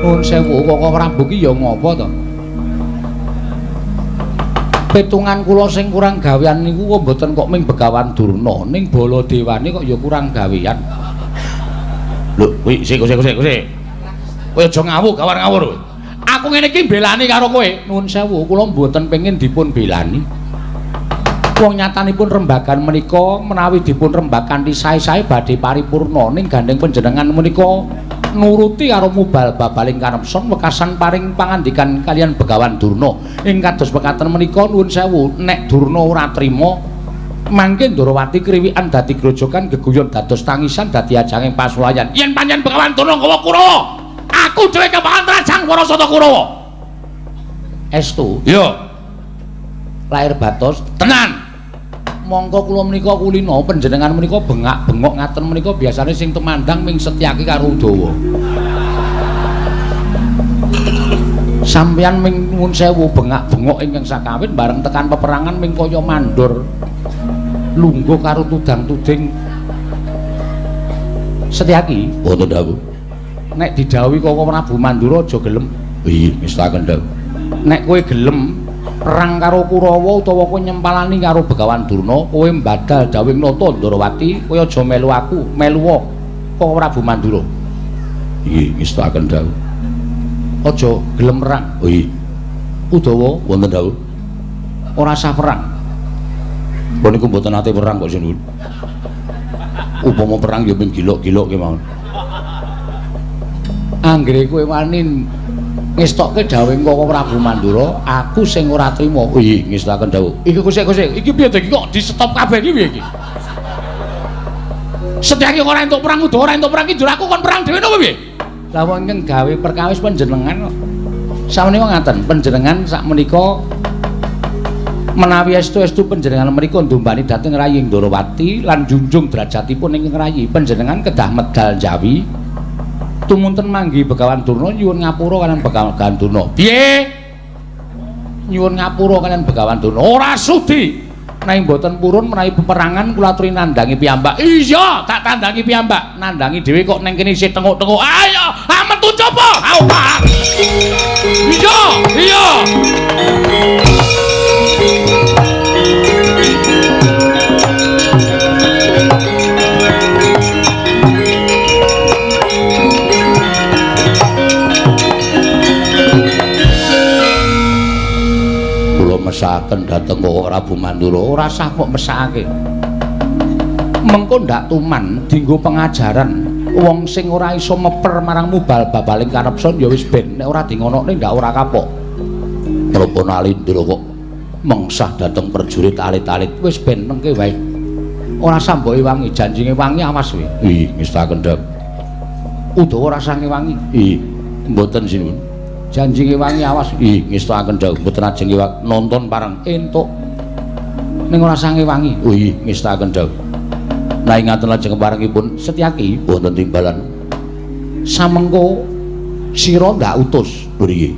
Nuwun sewu Koko Prabu ki ya ngopo to? Petungan kula sing kurang gawean niku kok mboten kok ming Begawan Durna, ning Baladewane kok ya kurang gawean.
Lho, kuwi sik sik sik sik. Kowe aja ngawur, gawar ngawur kowe.
Aku ngene iki mbelani karo kowe. Nuwun sewu, kula mboten pengin dipun belani. Wong nyatanipun rembagan menika menawi dipun rembag kanthi sae-sae badhe paripurna, ning gandeng panjenengan menika nuruti karo mubal babaling kanepson wekasan paring pangandikan kalian Begawan Durna. Ing kados pekaten menika nuwun sewu, nek Durna ora trima mangke Ndorowati kriwikan dadi grojogan geguyon dados tangisan dadi ajanging pasulayan.
Yen pancen Begawan Durna nggawa Kurawa, aku dhewe kepakan trajang para sata Kurawa.
Estu?
Iya.
Lair batos
tenan.
Mongko kula menika kulina panjenengan menika bengak-bengok ngaten menika biasane sing tumandang ming Setyaki karo Udawa. Sampeyan ming nuwun sewu bengak-bengok ingkang sakawit bareng tekan peperangan ming kaya mandor lungguh karo tudang-tuding. Setyaki,
wonten dawuh.
Nek didhawuhi Koko Prabu Mandura aja gelem.
Iya, ngestaken dawuh.
Nek kowe gelem perang karo Kurawa utawa kowe nyempalani karo Begawan Durna, kowe mbadal dawing nata Ndorowati, kowe aja melu aku, melu Koko Prabu Mandura.
Nggih, ngestaken dawuh.
Aja gelem perang.
Oh iya.
Udawa
wonten dawuh.
Ora sah perang.
Pun niku mboten nate perang kok sinuwun. Upama perang ya ming gilok-gilok kemawon.
Anggere kowe wani ngestokke dawuh Koko Prabu Mandura, aku sing ora trima.
Oh iya, ngestaken dawuh.
Iki kusik-kusik, iki piye to iki kok di stop kabeh iki piye iki?
Setyaki ora entuk perang, Udawa ora entuk perang iki njur aku kon perang dhewe napa piye?
Lah wong ingkang gawe perkawis panjenengan kok. Sakmenika ngaten, panjenengan sakmenika menawi estu-estu panjenengan menika ndumbani dhateng Rayi Ndorowati lan junjung derajatipun ingkang rayi, panjenengan kedah medal Jawi tumunten manggi Begawan Durna nyuwun ngapura kalian Begawan Durna.
Piye?
Nyuwun ngapura kalian Begawan Durna.
Ora sudi.
Menawi mboten purun menawi peperangan kula aturi nandangi piyambak.
Iya, tak tandangi piyambak.
Nandangi dhewe kok neng kene isih tenguk-tenguk.
Ayo, metu coba. Au, Pak. Iya, iya.
Mesaken dhateng Koko Prabu Mandura, ora sah kok mesakake. Mengko ndak tuman dienggo pengajaran wong sing ora iso meper marang mubal babaling kanepson ya wis ben, nek ora dingonokne ndak ora kapok.
Menapa Nalindra kok mengsah dhateng prajurit alit-alit,
wis ben mengke wae. Ora sah mbok ewangi, janjine wangi awas kowe.
Ih, ngestaken dawuh.
Udawa ora sah ngewangi.
Ih, mboten sinuwun.
Janji ngewangi awas.
Ih, ngestaken dawuh mboten ajeng nonton pareng
entuk. Ning ora sah ngewangi.
Oh iya, ngestaken dawuh. Nah ngaten lajeng parengipun
Setyaki
wonten timbalan.
Samengko sira ndak utus.
Lho nggih.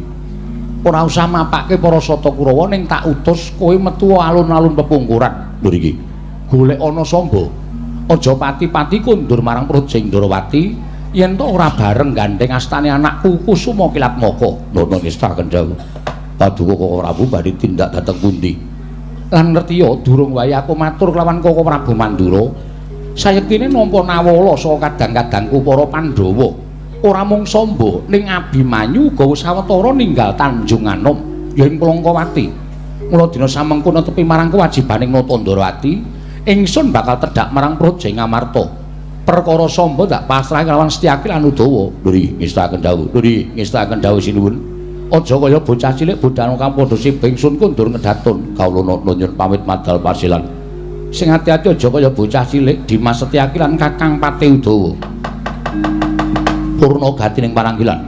Ora usah mapake para sata Kurawa ning tak utus kowe metu alun-alun pepungkuran.
Lho nggih.
Golek ana Samba. Aja pati-pati kundur marang Praja Ndorowati. Yen to ora bareng gandeng astane anakku Kusuma Kilatmaka.
Nono ngestaken dawuh. Paduka Koko Prabu badhe tindak dhateng pundi?
Lan ngerti ya durung wae aku matur kelawan Koko Prabu Mandura. Sayektine nampa nawala saka kadang-kadangku para Pandhawa. Ora mung Samba ning Abimanyu uga wis sawetara ninggal Tanjung Anom ya ing Plongkowati. Mula dina samengko netepi marang kewajibaning nata Ndorowati, ingsun bakal tedhak marang Praja Ngamarta. Perkara Samba tak pasrahe kelawan Setyaki lan Udawa.
Lho nggih, ngestaken dawuh. Lho nggih, ngestaken dawuh sinuwun.
Aja kaya bocah cilik bodhano kang padha sibing sun kundur ngedatun.
Kawula nata nyuwun pamit madal pasilan.
Sing ati-ati aja kaya bocah cilik Dimas Setyaki lan Kakang Pati Udawa.
Purna gati ning paranggilan.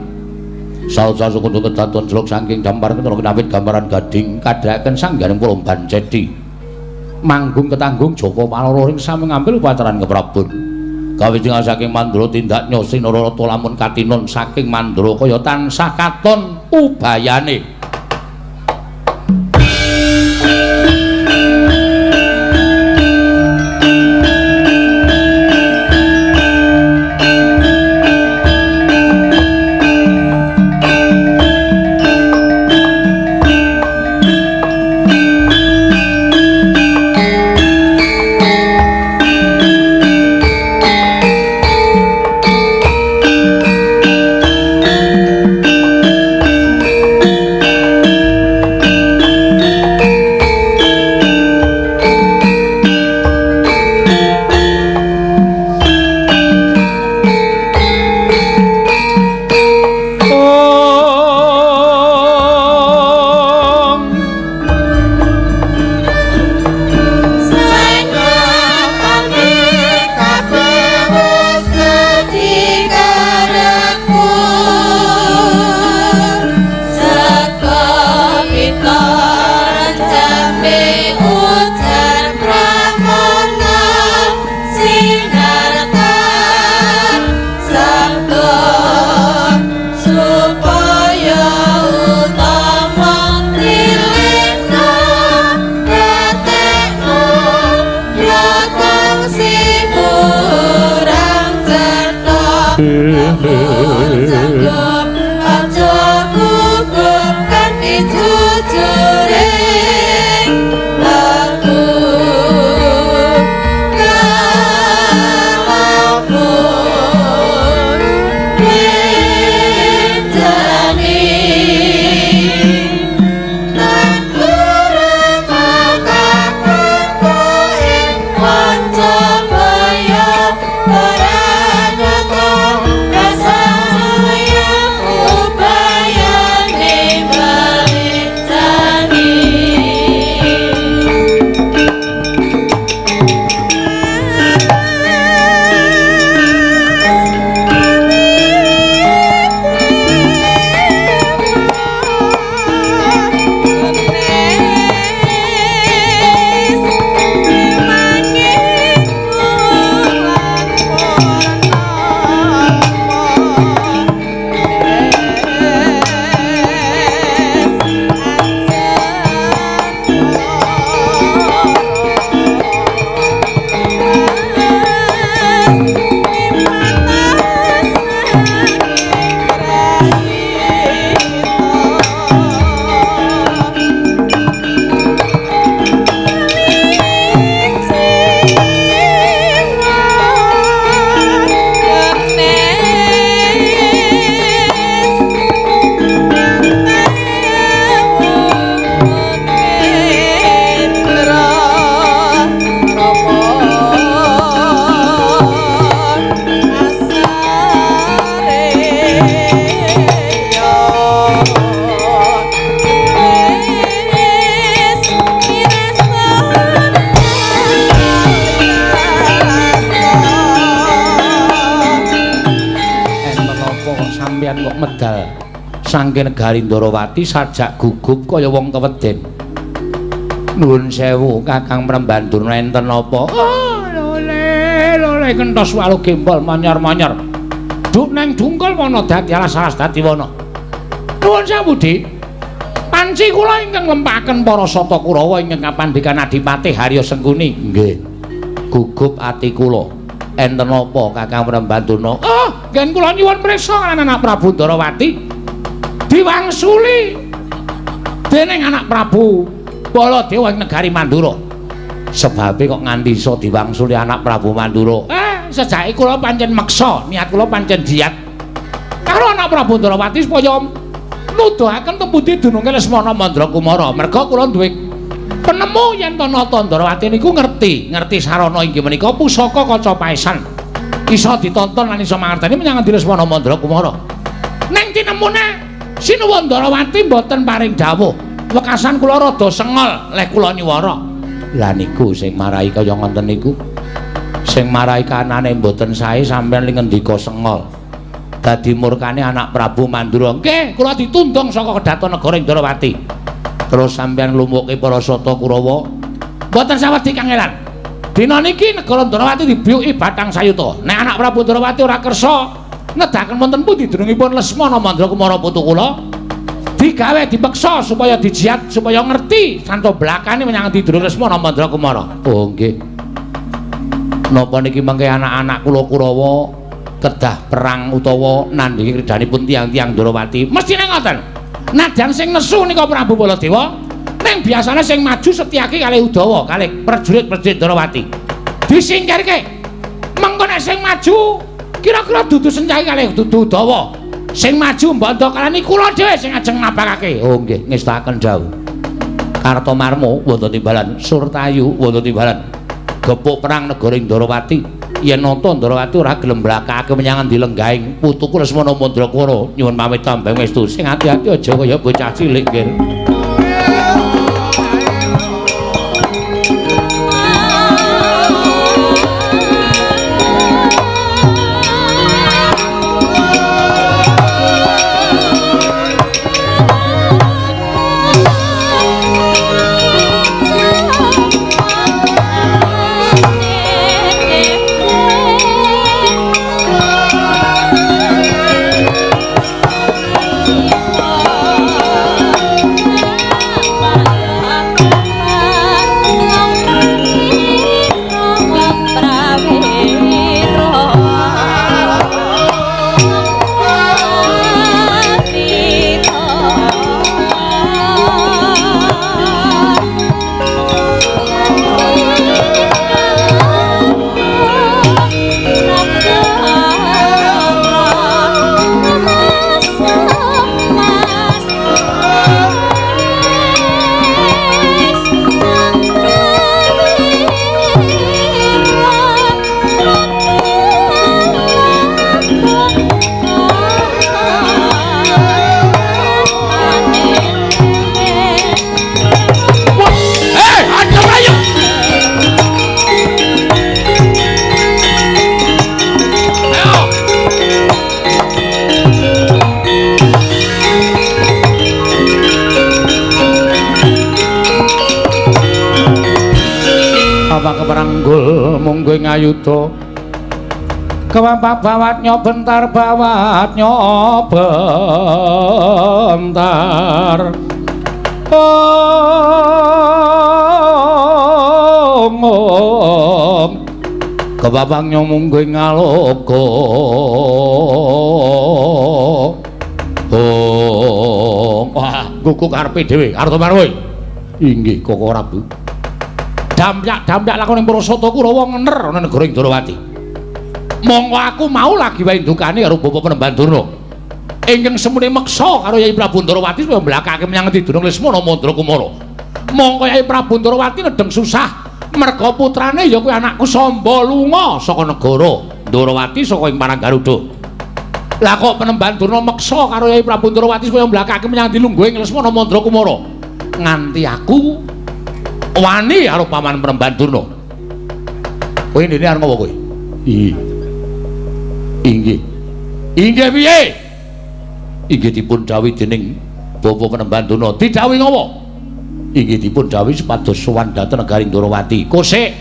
Saut-saut kundur kedatun jeluk saking dampar ketara kinawit gambaran gading
kadhaken sangganing Puromban Cedi. Manggung ketanggung Joko Paloro ing sami ngambil upacaran keprabon.
Kawijingan saking Mandura tindak nyosi Nararata lamun katinon saking Mandura kaya tansah katon
Ubayane. Saking negari Ndarawati sajak gugup kaya wong keweden. Nuwun sewu Kakang Premban Durna, enten napa? Oh, lole lole kentos walu gembol manyar-manyar. Duk neng dungkul wana dadi alas-alas dadi wana. Nuwun sewu, Dik. Panci kula ingkang nglempaken para sata Kurawa ingkang kapandikan Adipati Harya Sengkuni. Nggih. Gugup ati kula. Enten napa Kakang Premban Durna? Oh, ngen kula nyuwun prisa lan anak Prabu Ndarawati. Diwangsuli dening anak Prabu Baladewa ing negari Mandura. Sebabe kok nganti iso diwangsuli anak Prabu Mandura? Sejake kula pancen meksa, niat kula pancen diat karo anak Prabu Ndarawati supaya nuduhaken tempundi dununge Lesmana Mandra Kumara. Merga kula duwe penemu yen to Nata Ndarawati niku ngerti, ngerti sarana inggih menika pusaka kaca paesan. Iso ditonton lan iso mangerteni menyang ngendi Lesmana Mandra Kumara. Ning tinemune Sinuwun Ndarawati mboten paring dawuh. Wekasan kula rada sengol leh kula nyuwara. Lah niku sing marai kaya ngoten niku. Sing marai kanane mboten sae sampeyan li ngendika sengol. Dadi murkane anak Prabu Mandura. Nggih, kula ditundung saka kedaton negara Ndarawati. Terus sampeyan nglumukke para sata Kurawa. Mboten sawedi kangelan. Dina niki negara Ndarawati dibiyuki bathang sayuta. Nek anak Prabu Ndarawati ora kersa nedaken wonten pundi dunungipun Lesmana Mandra Kumara putu kula,
Digawe dipeksa supaya dijiat supaya ngerti santo blakane menyang endi Durung Lesmana Mandra Kumara.
Oh nggih. Napa niki mengke anak-anak kula Kurawa kedah perang utawa nandhingi kridhanipun tiyang-tiyang Ndorowati?
Mestine ngoten. Nadyan sing nesu nika Prabu Baladewa, ning biasane sing maju Setyaki kalih Udawa, kalih prajurit-prajurit Ndorowati. Disingkirke. Mengko nek sing maju kira-kira dudu Setyaki kalih dudu Udawa. Sing maju mbandha kalani kula dhewe sing ajeng napakake.
Oh nggih, ngestakaken dawuh. Kartomarmo wonten timbalan, Surtayu wonten timbalan. Gepuk perang negara Ndorowati. Yen nata Ndorowati ora gelem mlakake menyang endi lenggahing putuku Lesmana Mandrakara. Nyuwun pamit tambeng westu. Sing ati-ati aja kaya bocah cilik nggih. Keperanggul munggo ing ayuda kewampak bawatnya bentar bawatnya bentar om om kebabangnya munggo ing aloka om. Wah, guguk karepe dhewe Kartomarmo. Inggih Koko Prabu.
Damyak-damyak lakon ing para sata Kurawa ngener ana negara Ndorowati. Monggo aku mau lagi wae ndukane karo Bapak Penemban Durna. Ingkang semune meksa karo Yai Prabu Ndorowati supaya mblakake menyang endi Durung Lesmana Mandra Kumara. Monggo Yai Prabu Ndorowati nedeng susah merga putrane ya kuwi anakku Samba lunga saka negara Ndorowati saka ing Parang Garuda. Lah kok Penemban Durna meksa karo Yai Prabu Ndorowati supaya mblakake menyang endi lungguhe Lesmana Mandra Kumara. Nganti aku wani karo paman Penemban Durna.
Kowe ndene arep ngopo kowe? Inggih. Inggih.
Inggih piye?
Inggih dipun dawuhi dening Bapak Penemban Durna.
Didhawuhi ngopo?
Inggih dipun dawuhi supados sowan dhateng negari Ndorowati.
Kosek,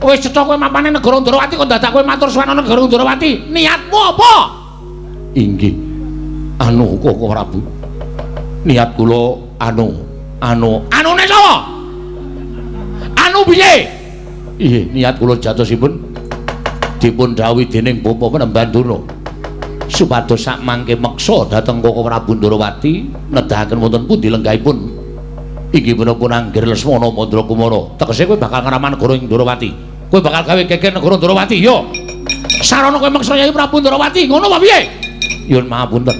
wis cetha kowe mapane negara Ndorowati kok dadak kowe matur sowan negara Ndorowati. Niatmu apa?
Inggih. Anu Koko Prabu. Niat kula anu anu
anune sapa? Anu piye?
Inggih, niat kula jatosipun dipun dawuhi dening Bapak Penemban Durna supados sak mangke meksa dhateng Koko Prabu Ndorowati nedahaken wonten pundi lenggahipun inggih punapa Anggir Lesmana Mandra Kumara.
Tegese kowe bakal ngraman negara ing Ndorowati. Kowe bakal gawe geger negara Ndorowati, yo. Sarana kowe meksa Yai Prabu Ndorowati, ngono apa piye?
Nyuwun mahapunten.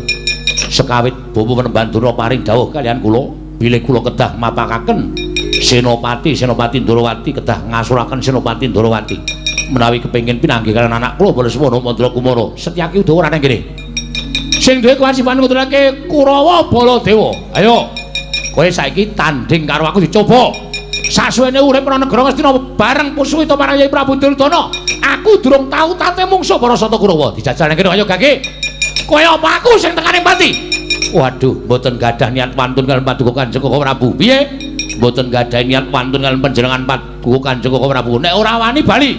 Sekawit Bapak Penemban Durna paring dawuh kaliyan kula, bilih kula kedah mapakaken Senopati Senopati Ndorowati kedah ngasuraken Senopati Ndorowati. Menawi kepengin pinanggih kaliyan anak kula Lesmana Mandra Kumara,
Setyaki udah ora nang kene. Sing duwe kewajiban nguturake Kurawa Baladewa. Ayo. Kowe saiki tanding karo aku dicoba. Sasuwene urip ana negara Ngastina bareng Puswita marang Yai Prabu Duryudana. Aku durung tau tate mungsuh para Sata Kurawa. Dijajal nang kene ayo Gage. Kowe apa aku sing tekane pati?
Waduh, mboten gadah niat wantun kaliyan paduka Kanjeng Koko Prabu.
Piye?
Mboten gadah niat wantun kaliyan panjenengan paduka Kanjeng Koko Prabu.
Nek ora wani bali.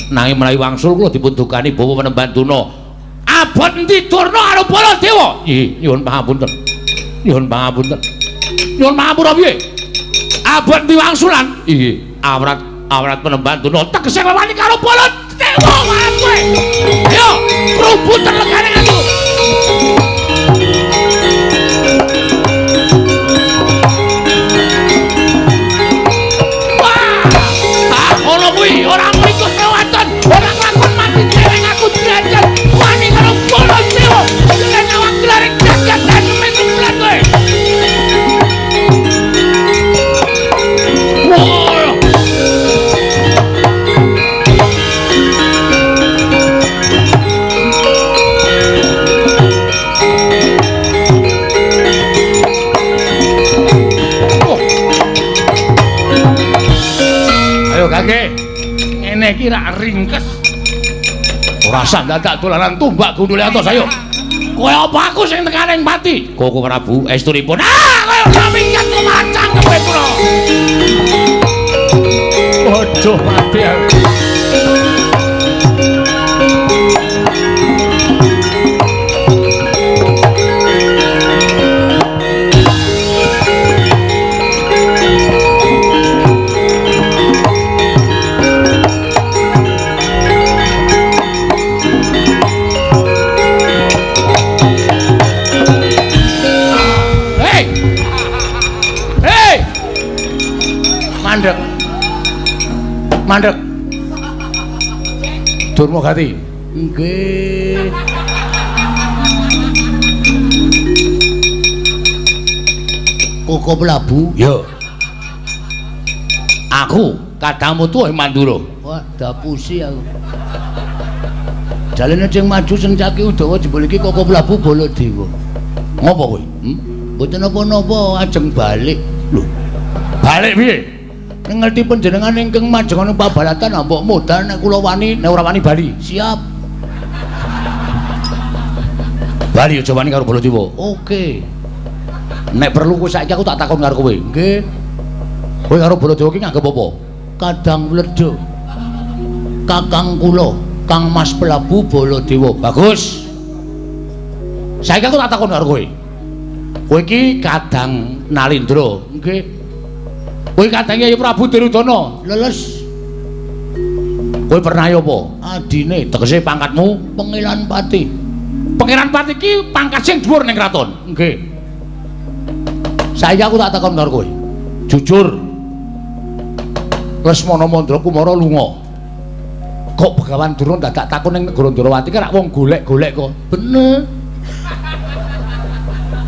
Nanging menawi wangsul kula dipun dukani Bapak Penemban Durna.
Abot endi Durna karo Baladewa?
Nggih, nyuwun pangapunten. Nyuwun pangapunten. Nyuwun pangapura piye? Abot ndi wangsulan? Inggih, awrat penemban Durna tegese wani karo Baladewa marang kowe. Ayo, krubutan legane aku. Wah, ngono kuwi ora mriko kewaton, ora lakon mati dhewe aku derajat wani karo Baladewa. Lan awak glaring jagat lan metu kowe. Wah. Ayo kakek, ngene iki rak ringkes. Ora usah dadak dolanan tumbak gundule atos ayo. Kowe apa aku sing tekane ing pati? Koko Prabu estunipun. Ah, kowe ora minggat kemacang kowe pura.
Waduh mati aku.
Hei. Hei. Mandek. Mandek. Durma Gati.
Nggih. Koko Prabu.
Yo. Aku kadangmu tuwa Mandura.
Wah, dapusi aku. Jalene sing maju sing caki Udawa jebul iki Koko Prabu Baladewa.
Ngopo kowe?
Mboten napa-napa ajeng balik.
Lho. Balik piye?
Ngerti panjenengan ingkang majengan pabalatan mbok modal nek kula wani,
nek ora wani bali.
Siap.
Bali aja wani karo Baladewa.
Oke.
Nek perlu kowe saiki aku tak takon karo kowe.
Nggih.
Kowe karo Baladewa ki nganggep apa?
Kadang Wledha. Kakang kula, Kang Mas Prabu Baladewa.
Bagus. Saiki aku tak takon karo kowe. Kowe iki Kadang Nalindra.
Nggih.
Kowe kadang Kyai Prabu Duryudana.
Leles.
Kowe pernah apa?
Adine
tegese pangkatmu
Pangeran Pati.
Pangeran Pati iki pangkat sing dhuwur ning kraton.
Nggih.
Saiki aku tak takon karo kowe. Jujur. Lesmana Mandra Kumara lunga. Kok Begawan Durna dadak takon ning negara Ndrawati ki rak wong golek-golek kok.
Bener.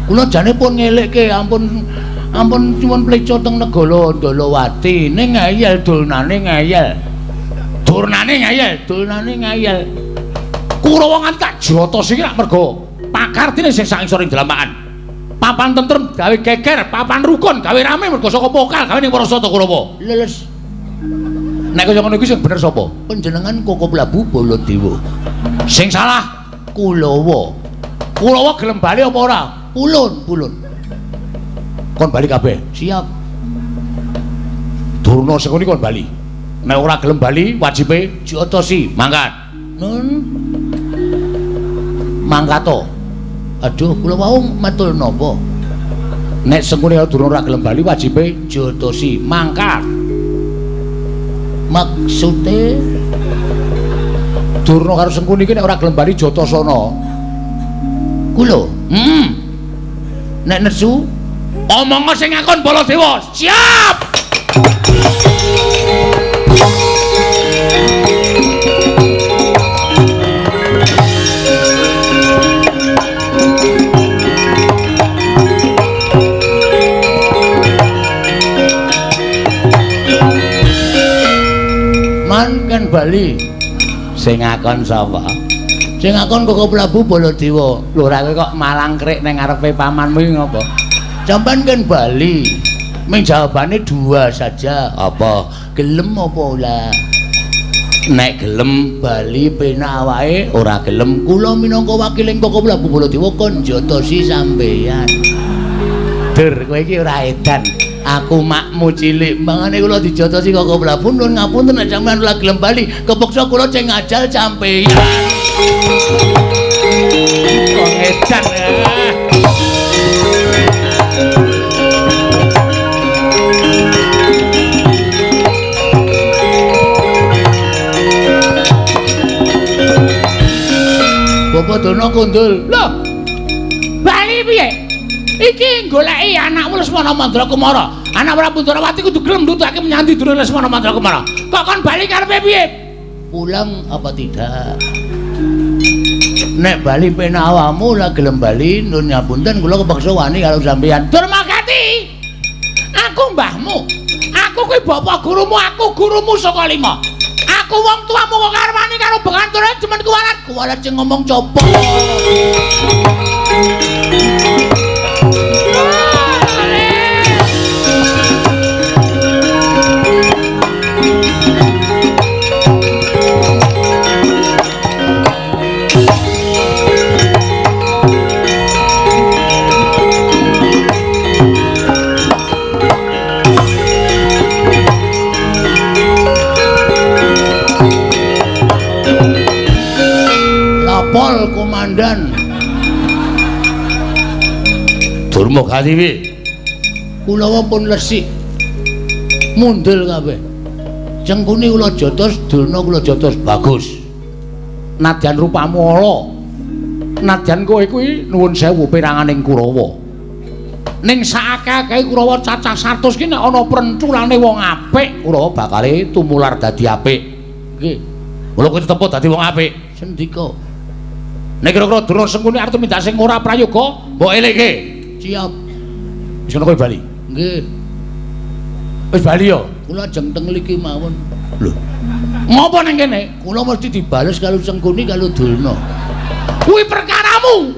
Kula jane pun ngelekke ampun ampun nyuwun pleca teng negara Ndrawati ning ngeyel dulnane ngeyel.
Durnane ngeyel,
dulnane ngeyel.
Kurawa nganti tak jotos iki rak mergo pakartine sing sak ngisor ing dalaman. Papan tentrem gawe geger, papan rukun gawe rame mergo saka pokal gawe ning Parasata Kurawa.
Leles.
Nek kaya ngono iki sing bener sapa?
Panjenengan Koko Prabu Baladewa.
Sing salah
Kulawa.
Kulawa gelem bali apa ora?
Pulun, pulun.
Kon bali kabeh.
Siap.
Durna sing kon bali. Nek ora gelem bali wajibe diotosi. Mangkat.
Nun.
Mangkato.
Aduh, kula wau matul napa?
Nek sengkune Durna ora gelem bali wajibe diotosi. Mangkat.
Maksude
Durna karo Sengkuni iki nek ora gelem bali jotosana.
Kula. Nek nesu
omong sing ngakon Baladewa. Siap.
Man kan bali.
Sing ngakon sapa?
Sing ngakon Koko Prabu Baladewa.
Lho ora kowe kok malangkrik ning ngarepe pamanmu iki ngopo?
Sampeyan kan bali. Ming jawabane dua saja.
Apa?
Gelem apa ora?
Nek gelem
bali penak awake,
ora gelem
kula minangka wakiling Koko Prabu Baladewa kon njotosi sampeyan.
Dur, kowe iki ora edan. Aku makmu cilik,
mangane kula dijotosi Koko Prabu nuwun ngapunten nek sampeyan ora gelem bali, kepeksa kula ceng ngajal sampeyan.
Wong edan.
Apa Durna kundul? Lho. Bali piye? Iki goleki anakmu Lesmana Mandra Kumara. Anak Prabu Ndorowati kudu gelem nutake menyang ndi Durna Lesmana Mandra Kumara. Kok kon bali karepe piye? Pulang apa tidak? Nek bali penak awakmu lah gelem bali, nun ngapunten kula kepeksa wani karo sampeyan. Durmagati. Aku mbahmu. Aku kuwi bapak gurumu, aku gurumu saka lima. Aku wong tuamu kok karep wani karo benganture jemen kuwalat. Kuwalat sing ngomong copo. Lapor komandan. Durma Gatiwi. Kula pun lesik. Mundul kabeh. Cengkuni kula jotos, Durna kula jotos bagus.
Nadyan rupamu ala. Nadyan kowe kuwi nuwun sewu peranganing Kurawa. Ning saakeh-akehe Kurawa cacah 100 ki nek ana prenculane wong apik, Kurawa bakale tumular dadi apik.
Nggih.
Mula kowe tepo dadi wong apik.
Sendika.
Nek kira-kira Durna Sengkuni arep tumindak sing ora prayoga, mbok elingke.
Siap.
Wis ngono kowe bali.
Nggih.
Wis bali ya?
Kula ajeng teng mriki mawon.
Lho. Ngopo ning kene?
Kula mesti dibales karo Sengkuni karo Durna.
Kuwi perkaramu.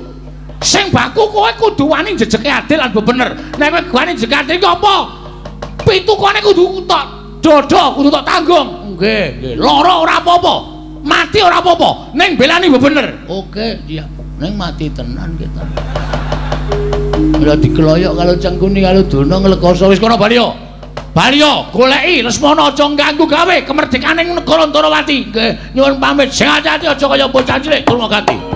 Sing baku kowe kudu wani jejeke adil lan bener. Nek kowe wani jejeke adil ki apa? Pitukane kudu tok dada, kudu tok tanggung.
Nggih, nggih.
Lara ora apa-apa. Mati ora apa-apa, ning belani bener.
Oke, siap. Ning mati tenan kita. Ora dikeloyok karo Cengkuni karo Durna nglekoso.
Wis kono bali yo. Bali yo, goleki Lesmana aja ganggu gawe kemerdekaning negara Ndorowati.
Nggih, nyuwun pamit.
Sing ati-ati aja kaya bocah cilik Durma Gati.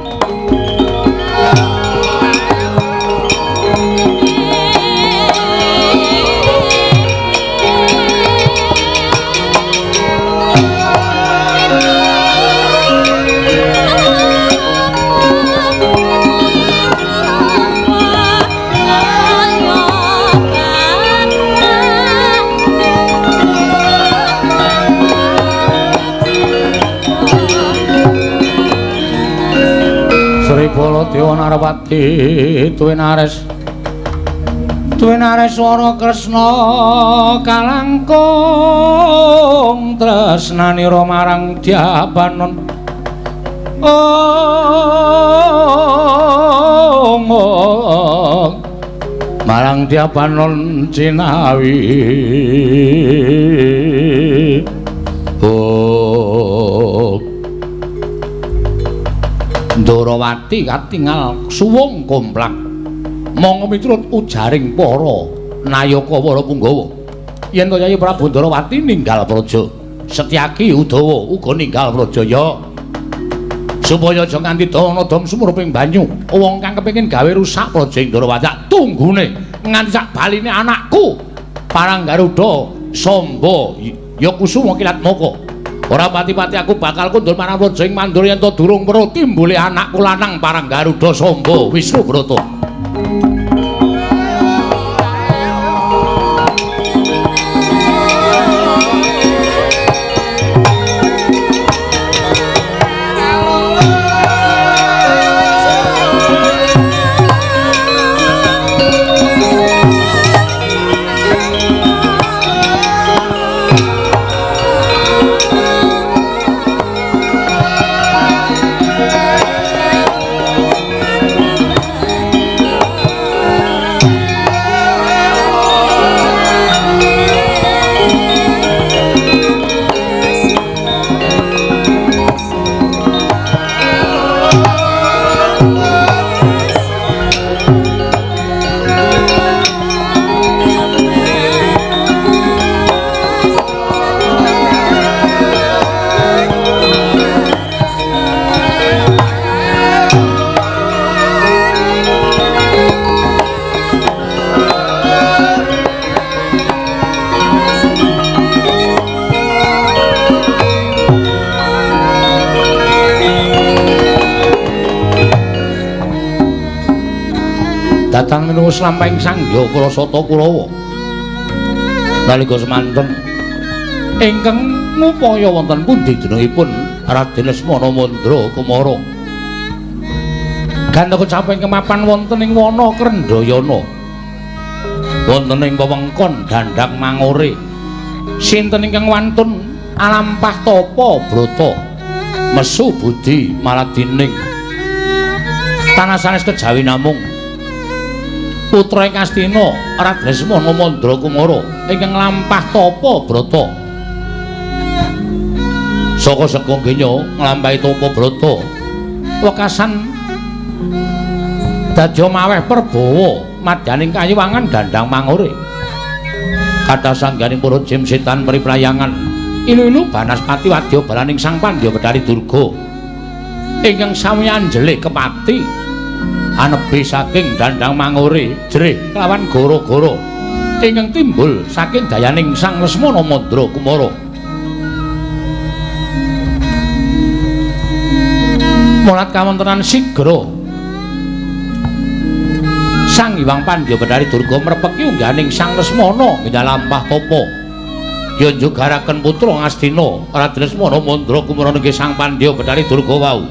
Baladewa Narpati tuwinares tuwinares swara Kresna kalangkung tresnanira marang Dyabanon. Ong marang Dyabanon cinawi. Oh Ndorowati katingal suwung komplak monggo miturut ujaring para nayaka para punggawa yen to Yayi Prabu Ndorowati ninggal praja, Setyaki Udawa uga ninggal praja ya supaya aja nganti dana dom sumruping banyu wong kang kepengin gawe rusak praja Ndorowati tunggune nganti sak baline anakku Parang Garuda Samba ya Kusuma Kilatmaka. Ora pati-pati aku bakal kundur marang praja ing Mandura yen to durung weruh timbule anakku lanang Parang Garuda Samba Wisnu Brata. Datan minungsa slampahing Sangya Prasata Kurawa. Nalika semanten ingkang ngupaya wonten pundi jenengipun Raden Lesmana Mandra Kumara. Gantaka caping kemapan wonten ing wana Krendhayana. Wonten ing wewengkon Dandang Mangore. Sinten ingkang wantun alampah tapa brata mesu budi maladining tanah sanes kejawi namung putra ing Astina Raden Lesmana Mandra Kumara ingkang nglampah tapa brata. Saka seka genya nglampahi tapa brata wekasan dadya maweh perbawa madyaning kayiwangan Dandang Mangore. Kathah sangganing para jim setan priprayangan ilu-ilu banaspati wadya balaning Sang Pandya Betari Durga ingkang sami anjelik kepati anebi saking Dandang Mangore jerih kelawan goro-goro ingkang timbul saking dayaning Sang Lesmana Mandra Kumara. Mulat kawontenan sigra Sang Hyang Pandya Betari Durga mrepeki unggahaning Sang Lesmana nglampah tapa yen jugaraken putra Ngastina Raden Lesmana Mandra Kumara nggih Sang Pandya Betari Durga wau.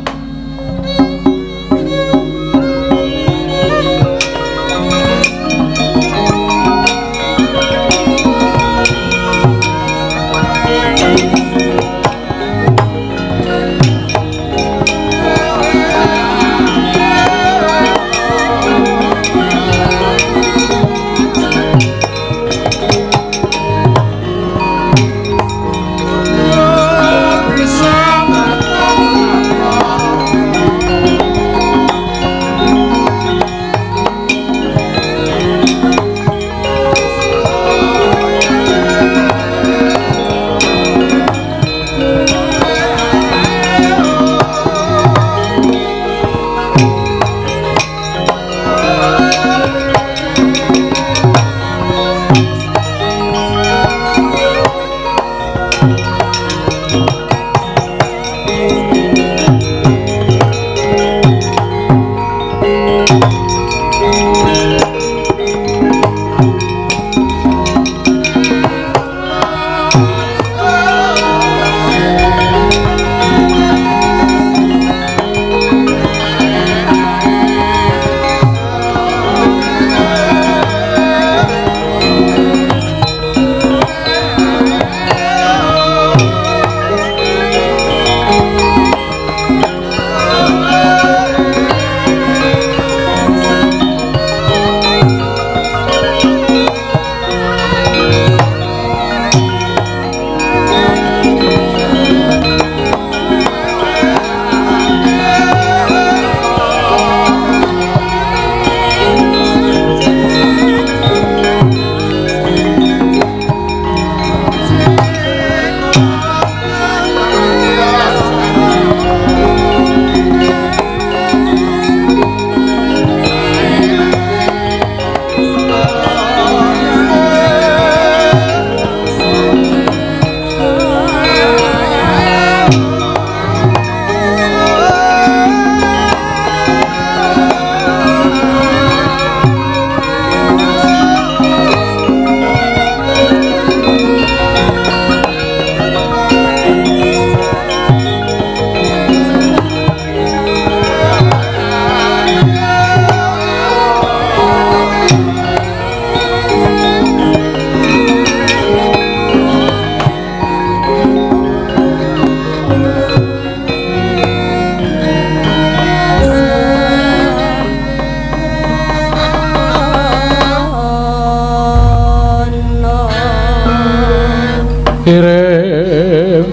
Kirim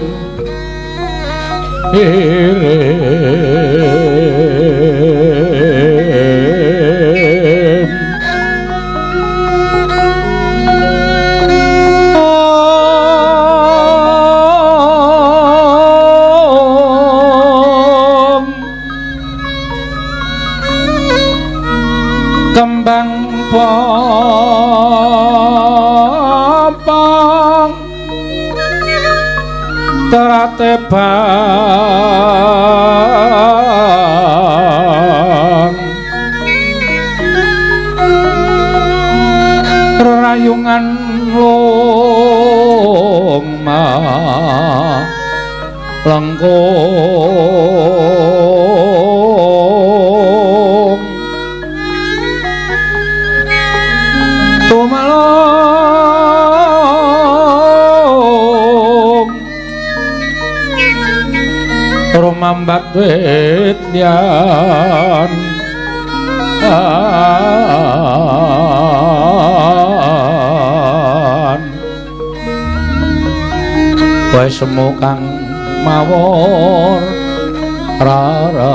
kirim om kembang pompong terate bang Tumalung rumambat wit yan kowe semu kang mawur raras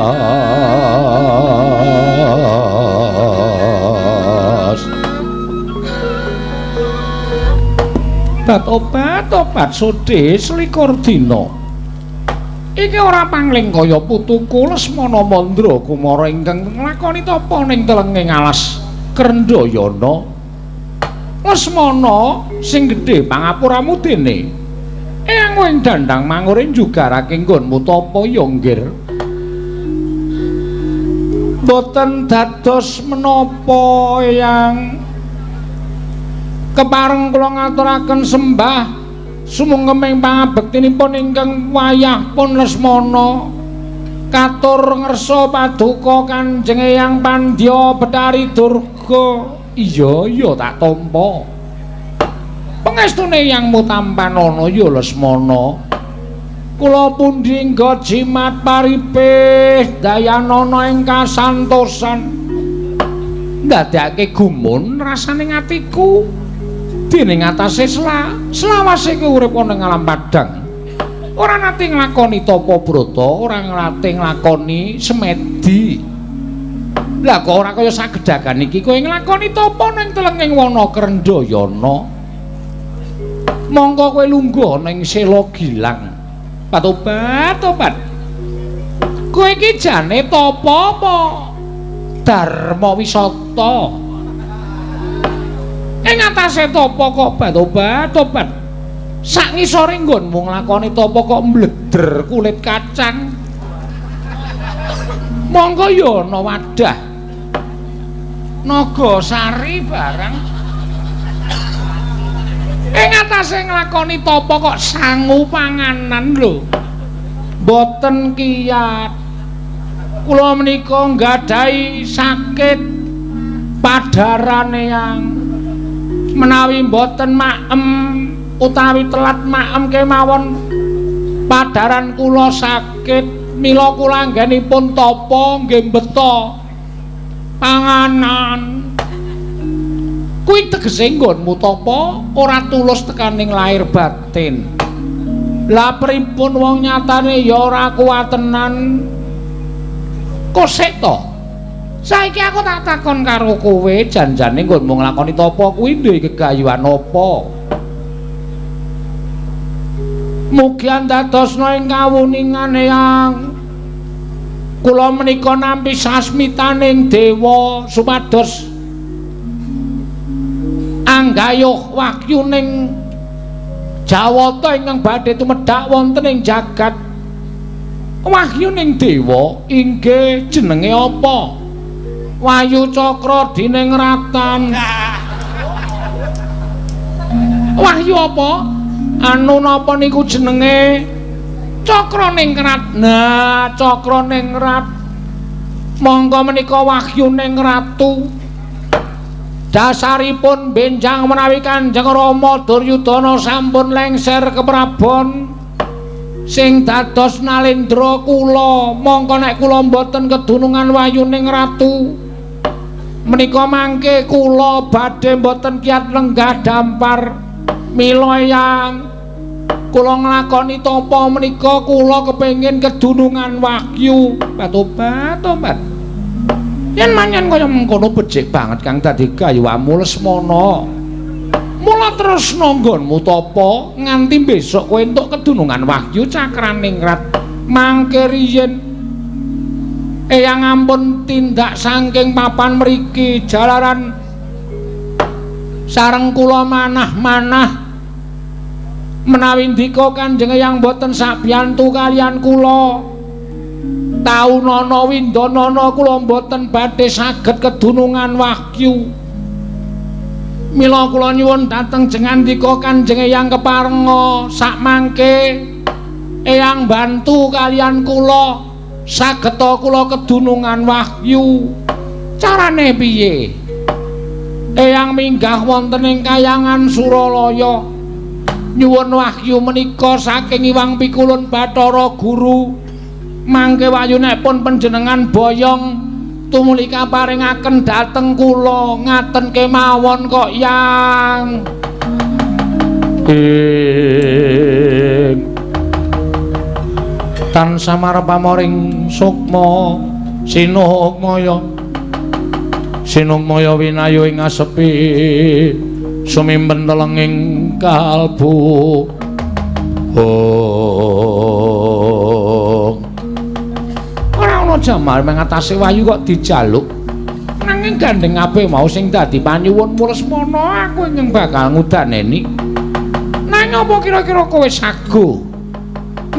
obat-obat sodhe selikur dina iki ora pangling kaya putuku Lesmana Mandra Kumara ingkang nglakoni tapa ning telenging alas Krendhayana. Lesmana sing gedhe pangapuramu dene eyang ing dandang mangure njugarake nggonmu tapa ya nggir. Mboten dados menapa eyang, kepareng kula ngaturaken sembah sumungkeming pangabektinipun ingkang wayah pun Lesmana. Katur ngersa paduka Kanjeng Eyang Pandya Bethari Durga. Iya iya tak tampa. Pangestune Eyangmu tampanana ya Lesmana. Kula pundi nggo jimat paripih dayanana ing kasantosan. Ndadekake gumun rasane atiku. Dene ngatasé selawase kowe urip ana ing alam padhang. Ora nate nglakoni tapa brata, ora nate nglakoni semedi. Lah kok ora kaya sagedhagan iki kowe nglakoni tapa ning telenging wana Krendhayana. Mongko kowe lungguh ana ing sela gilang. Patobat-tobat. Kowe iki jane tapa apa dharma wisata? Ing atase tapa kok batobat-tobat. Sak ngisore nggonmu nglakoni tapa kok mbleder kulit kacang. Mongko ya ana wadah Nagasari barang. Ing atase nglakoni tapa kok sangu panganan lho. Mboten kiyat. Kula menika nggadahi sakit padarane yang menawi mboten maem utawi telat maem kemawon padaran kula sakit, mila kula anggenipun tapa nggih mbeta panganan. Kuwi tegese nggonmu tapa ora tulus tekaning lahir batin. Lah pripun wong nyatane ya ora kuwatenan. Kosek to? Saiki aku tak takon karo kowe, janjane nggonmu nglakoni tapa kuwi duwe gegayuhan apa? Mugi andadosna ing kawuningan Eyang. Kula menika nampi sasmitaning dewa supados anggayuh wahyuning Jawata ingkang badhe tumedhak wonten ing jagat. Wahyuning dewa inggih jenenge apa? Wahyu Cakra Diningratan. Wahyu apa? Anu napa niku jenenge? Cakra Ningrat. Nah, Cakra Ningrat. Monggo menika wahyuning ratu. Dasaripun benjang menawi Kanjeng Rama Duryudana sampun lengser keprabon sing dados nalendra kula. Mongko nek kula mboten kedunungan wahyuning ratu menika mangke kula badhe mboten kiat lenggah dampar. Mila Eyang, kula nglakoni tapa menika kula kepengin kedunungan wahyu. Patobat-tobat. Yen manyen kaya mengkono becik banget kang dadi gayuhamu Lesmana. Mula tresna nggonmu tapa nganti besok kowe entuk kedunungan wahyu Cakraningrat. Mangke riyin Eyang ampun tindak saking papan mriki jalaran sareng kula manah-manah. Menawi ndika Kanjeng Eyang boten sabiyantu kalian kula, taunana windanana kula mboten badhe saged kedunungan wahyu. Mila kula nyuwun dhateng jengandika Kanjeng Eyang keparenga sakmangke Eyang bantu kalian kula sageta kula kedunungan wahyu. Carane piye? Eyang minggah wonten ing kayangan Suralaya nyuwun wahyu menika saking Iwang Pikulun Bathara Guru. Mangke wayunipun panjenengan boyong tumuli kaparingaken dhateng kula. Ngaten kemawon kok Yang. Tansah marep pamoring sukma sinukmaya sinukmaya winayu ing asepi sumimpen telenging kalbu. Ora ana jamal mengatasi wahyu kok dijaluk, nanging gandeng kabeh mau sing dadi panyuwun Lesmana aku ingkang bakal ngudaneni. Nanging apa kira-kira kowe sago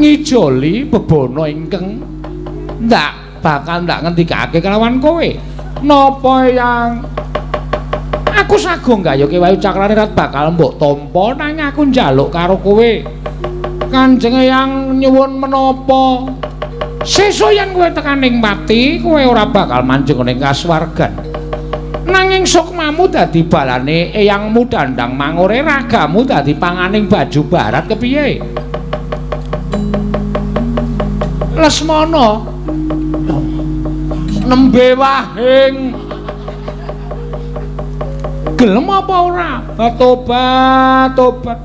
ngijoli bebana ingkang ndak bakal ndak ngendikake kelawan kowe? Napa Yang? Aku sago nggayuke wahyu cakrane rat bakal mbok tampa, nanging aku njaluk karo kowe. Kanjeng Eyang nyuwun menapa? Sesuk yen kowe tekaning pati, kowe ora bakal manjing ning kasuwargan. Nanging sukmamu dadi balane eyangmu dandang mangure, ragamu dadi panganing baju barat kepiye? Lesmana nembe wahing gelem apa ora? Tobat, tobat.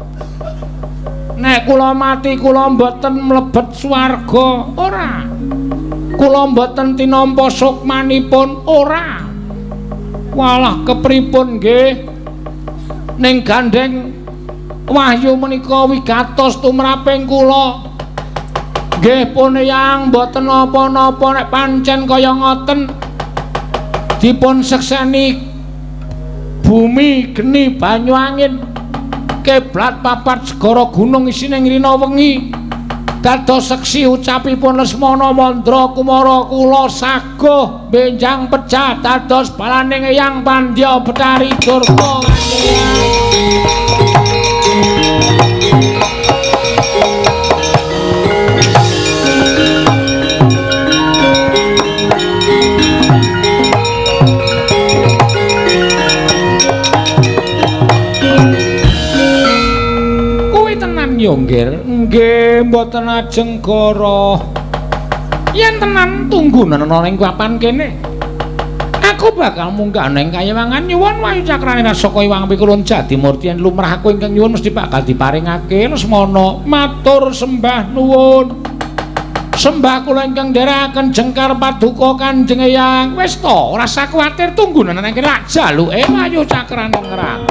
Nek kula mati kula mboten mlebet swarga, ora. Kula mboten tinampa sukmanipun, ora. Walah kepripun nggih? Ning gandeng wahyu menika wigatos tumraping kula. Nggih pun Eyang, mboten napa-napa nek pancen kaya ngoten. Dipun sekseni bumi, geni, banyu, angin, kiblat papat segara gunung isine ngrina wengi. Dados seksi ucapipun Lesmana Mandra Kumara kula saguh benjang pejah dados balaning Eyang Pandya Bethari Durga. Nggih, nggih mboten ajeng goro. Yen tenan tunggunan ana ing papan kene. Aku bakal munggah ning kayewangan nyuwun wahyu cakrane saka Iwang Pikulun Jadimurti yen lumrah aku ingkang nyuwun mesti bakal diparingake. Lesmana matur sembah nuwun. Sembah kula ingkang nderekaken jengkar paduka Kanjeng Eyang. Wis to, ora usah kuwatir tunggunan ning kene lak jaluke wahyu cakrane ngerak.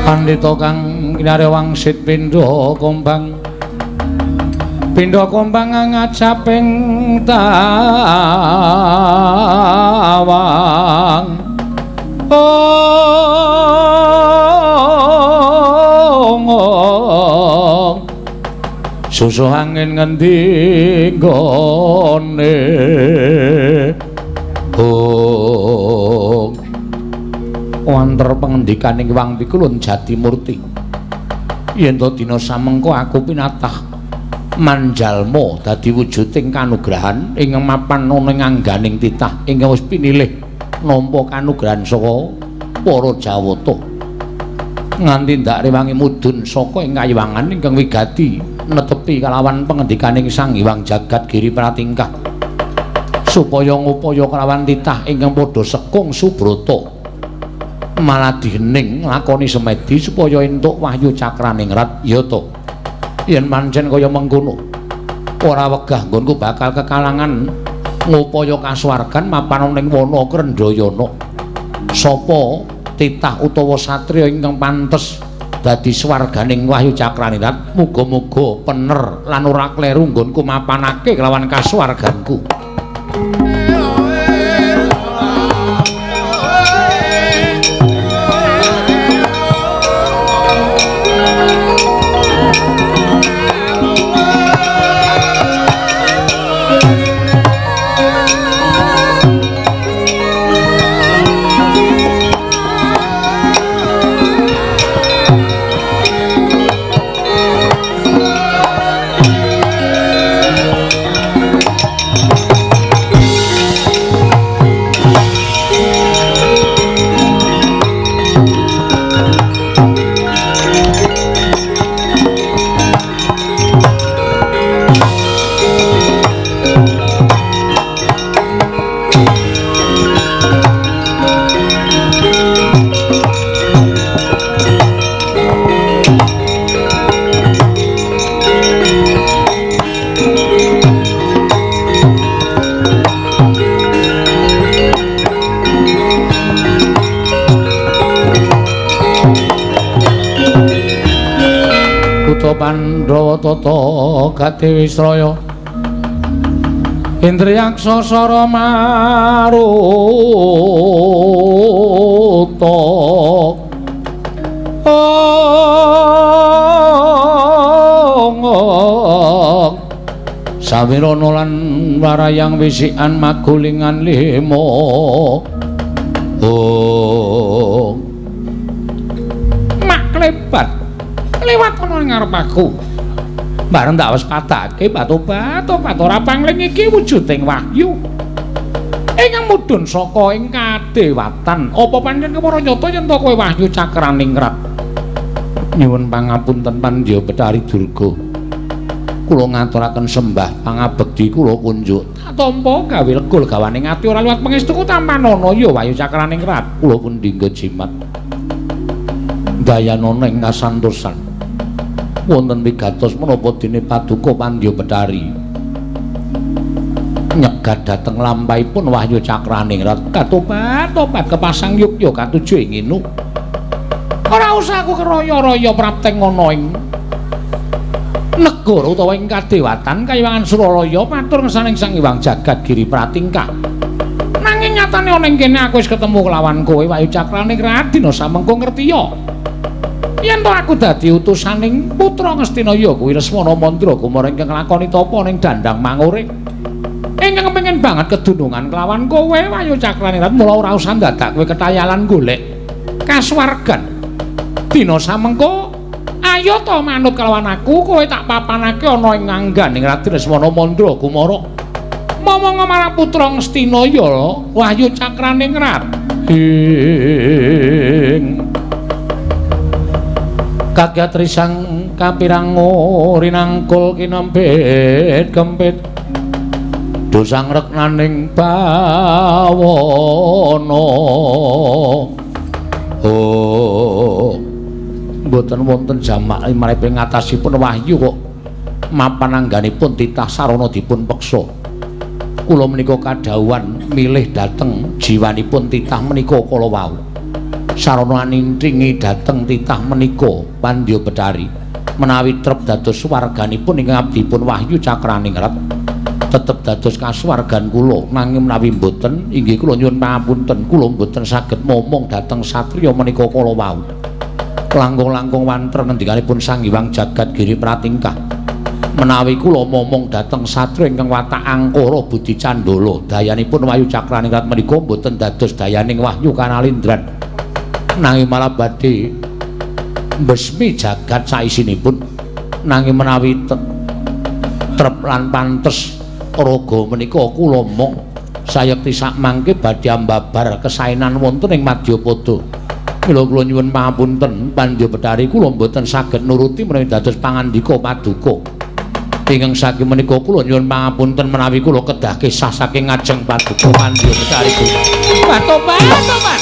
Pandhita kang kinarya wangsit pindha kombang pindha kombang ngajaping tawang. Ong susuh angin ngendi nggone. Oh, wanter pengendikaning Hyang Pikulun Jatimurti. Yen to dina samengko aku pinatah manjalma dadi wujuding kanugrahan ing mapan ana ing angganing titah ingkang wis pinilih nampa kanugrahan saka para Jawata. Nganti ndak rewangi mudhun saka ing kayiwangan ingkang wigati netepi kalawan pengendikaning Sang Hyang Jagat Giri Pratingkah. Supaya ngupaya kelawan titah ingkang padha sekung subrata maladhi hening nglakoni semedi supaya entuk wahyu cakraningrat. Ya to, yen pancen kaya mengkono ora wegah nggonku bakal kekalangan ngupaya kasuwargan mapan ning wana Krendhayana. Sapa titah utawa satriya ingkang pantes dadi swarganing wahyu cakraningrat, muga-muga pener lan ora kleru nggonku mapanake kelawan kasuwarganku. Pandhawa tata gati wisraya Indriyaksa sara maruta ong sawirana lan warayang wisikan magulingan limo. Oh, maklebat liwat ana ngarep aku. Bareng tak wis padake batu-batu ora pangling iki wujuding wahyu ingkang mudhun saka ing kadewatan. Apa pancen kepara nyata yen to kowe wahyu cakraningrat? Nyuwun pangapunten Pandya Betari Durga. Kula ngaturaken sembah pangabekti kula kunjuk. Tak tampa gawe lega legawaning ati ora liwat pangestuku tampanana ya wahyu cakraningrat. Kula pun dinggo jimat dayanana ing kasantosan. Wonten wigatos menapa dene paduka Pandya Betari nyegat dhateng lampahipun wahyu cakraningrat. Katobat-tobat kepasang yukya katuju ing nginu. Ora usah aku keraya-raya prapteng ana ing negara utawa ing kadewatan kayiwangan Suralaya matur ngersaning Sang Hyang Jagat Giri Pratingkah. Nanging nyatane ana ing kene aku wis ketemu kelawan kowe wahyu cakraningrat dina samengko ngertiya yen to aku dadi utusaning putra Ngastina ya kuwi Lesmana Mandra Kumara ingkang nglakoni tapa ning dandang mangure ingkang kepengin banget kedunungan kelawan kowe wahyu cakraningrat. Mula ora usah dadak kowe ketayalan golek kasuwargan. Dina samengko ayo to manut kelawan aku, kowe tak papanake ana ing angganing Raden Lesmana Mandra Kumara. Momong marang putra Ngastina ya wahyu cakraningrat. Ing kagyat risang kapirango rinangkul kinempit kempit dosang reknaning bawana. Oh, mboten wonten jamak limrahipun ngatasipun wahyu kok mapan angganipun titah sarana dipun peksa. Kula menika kadhawuhan milih dhateng jiwanipun titah menika kala wau. Sarana anintingi dhateng titah menika Pandya Betari menawi trep dados swarganipun ingkang abdipun wahyu cakraningrat tetep dados kasuwargan kula. Nanging menawi mboten inggih kula nyuwun pangapunten, kula mboten saged momong dhateng satriya menika kala wau. Langkung-langkung wantra ngendikanipun Sang Hyang Jagat Giri Pratingkah. Menawi kula momong dhateng satria ingkang watak angkara budi candala, dayanipun Wahyu Cakraningrat menika mboten dados dayaning Wahyu Kanalindran. Nanging malah badhe mbesmi jagat saisinipun. Nanging menawi trep lan pantes raga menika kula mong sayekti sakmangke badhe ambabar kesaenan wonten ing Madyapada. Mila kula nyuwun pangapunten Pandya Betari, kula mboten saged nuruti menawi dados pangandika paduka. Ingkang saking menika kula nyuwun pangapunten menawi kula kedah kesah saking ngajeng paduka Pandya Betari. Tobat, tobat.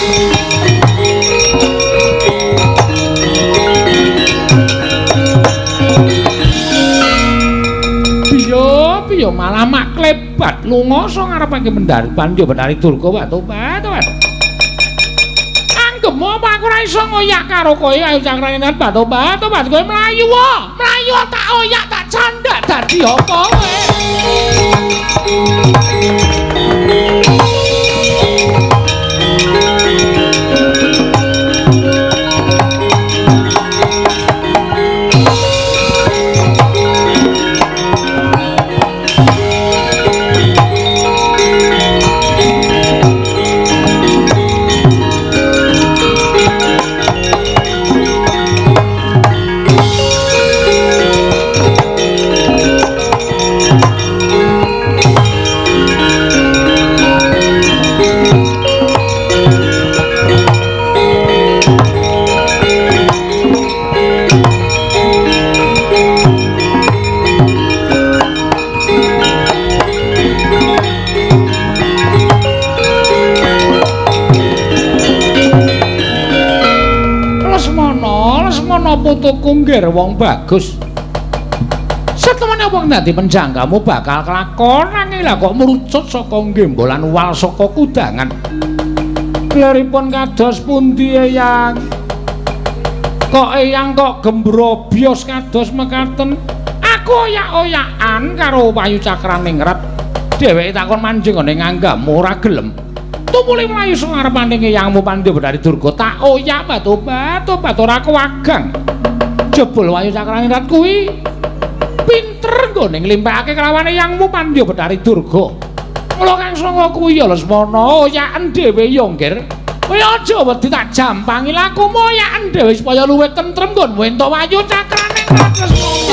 Piye malah maklebat lunga saka ngarepake Mendari Pandya Betari Durga. Tobat, tobat. Anggem apa aku ora iso ngoyak karo kowe ayo Cakraningrat. Tobat, tobat kowe mlayu wae. Mlayu tak oyak tak candak dadi apa kowe. Putuku nggir wong bagus. Setemene wong dadi penjangkamu bakal kelakon, nanging lah kok mrucut saka gembolan wal saka kudangan. Leripun kados pundi Eyang? Kok Eyang kok gembrobyos kados mekaten? Aku oyak-oyakan karo Wahyu Cakraningrat. Dheweke takon manjing ngene nganggamu ora gelem. Tumuli mlayu saka ngarepane Eyangmu Pandya Betari Durga tak oyak batu-batu ora kewagang. Jebul Wahyu Cakraningrat kuwi pinter nggone nglimpakake kelawan Eyangmu Pandya Betari Durga. Mula kang sanga kuwi ya Lesmana oyaken dhewe ya nggir. Kowe aja wedi tak jampangi lakumu oyaken dhewe supaya luwih tentrem nggonmu entuk Wahyu Cakraningrat Lesmana.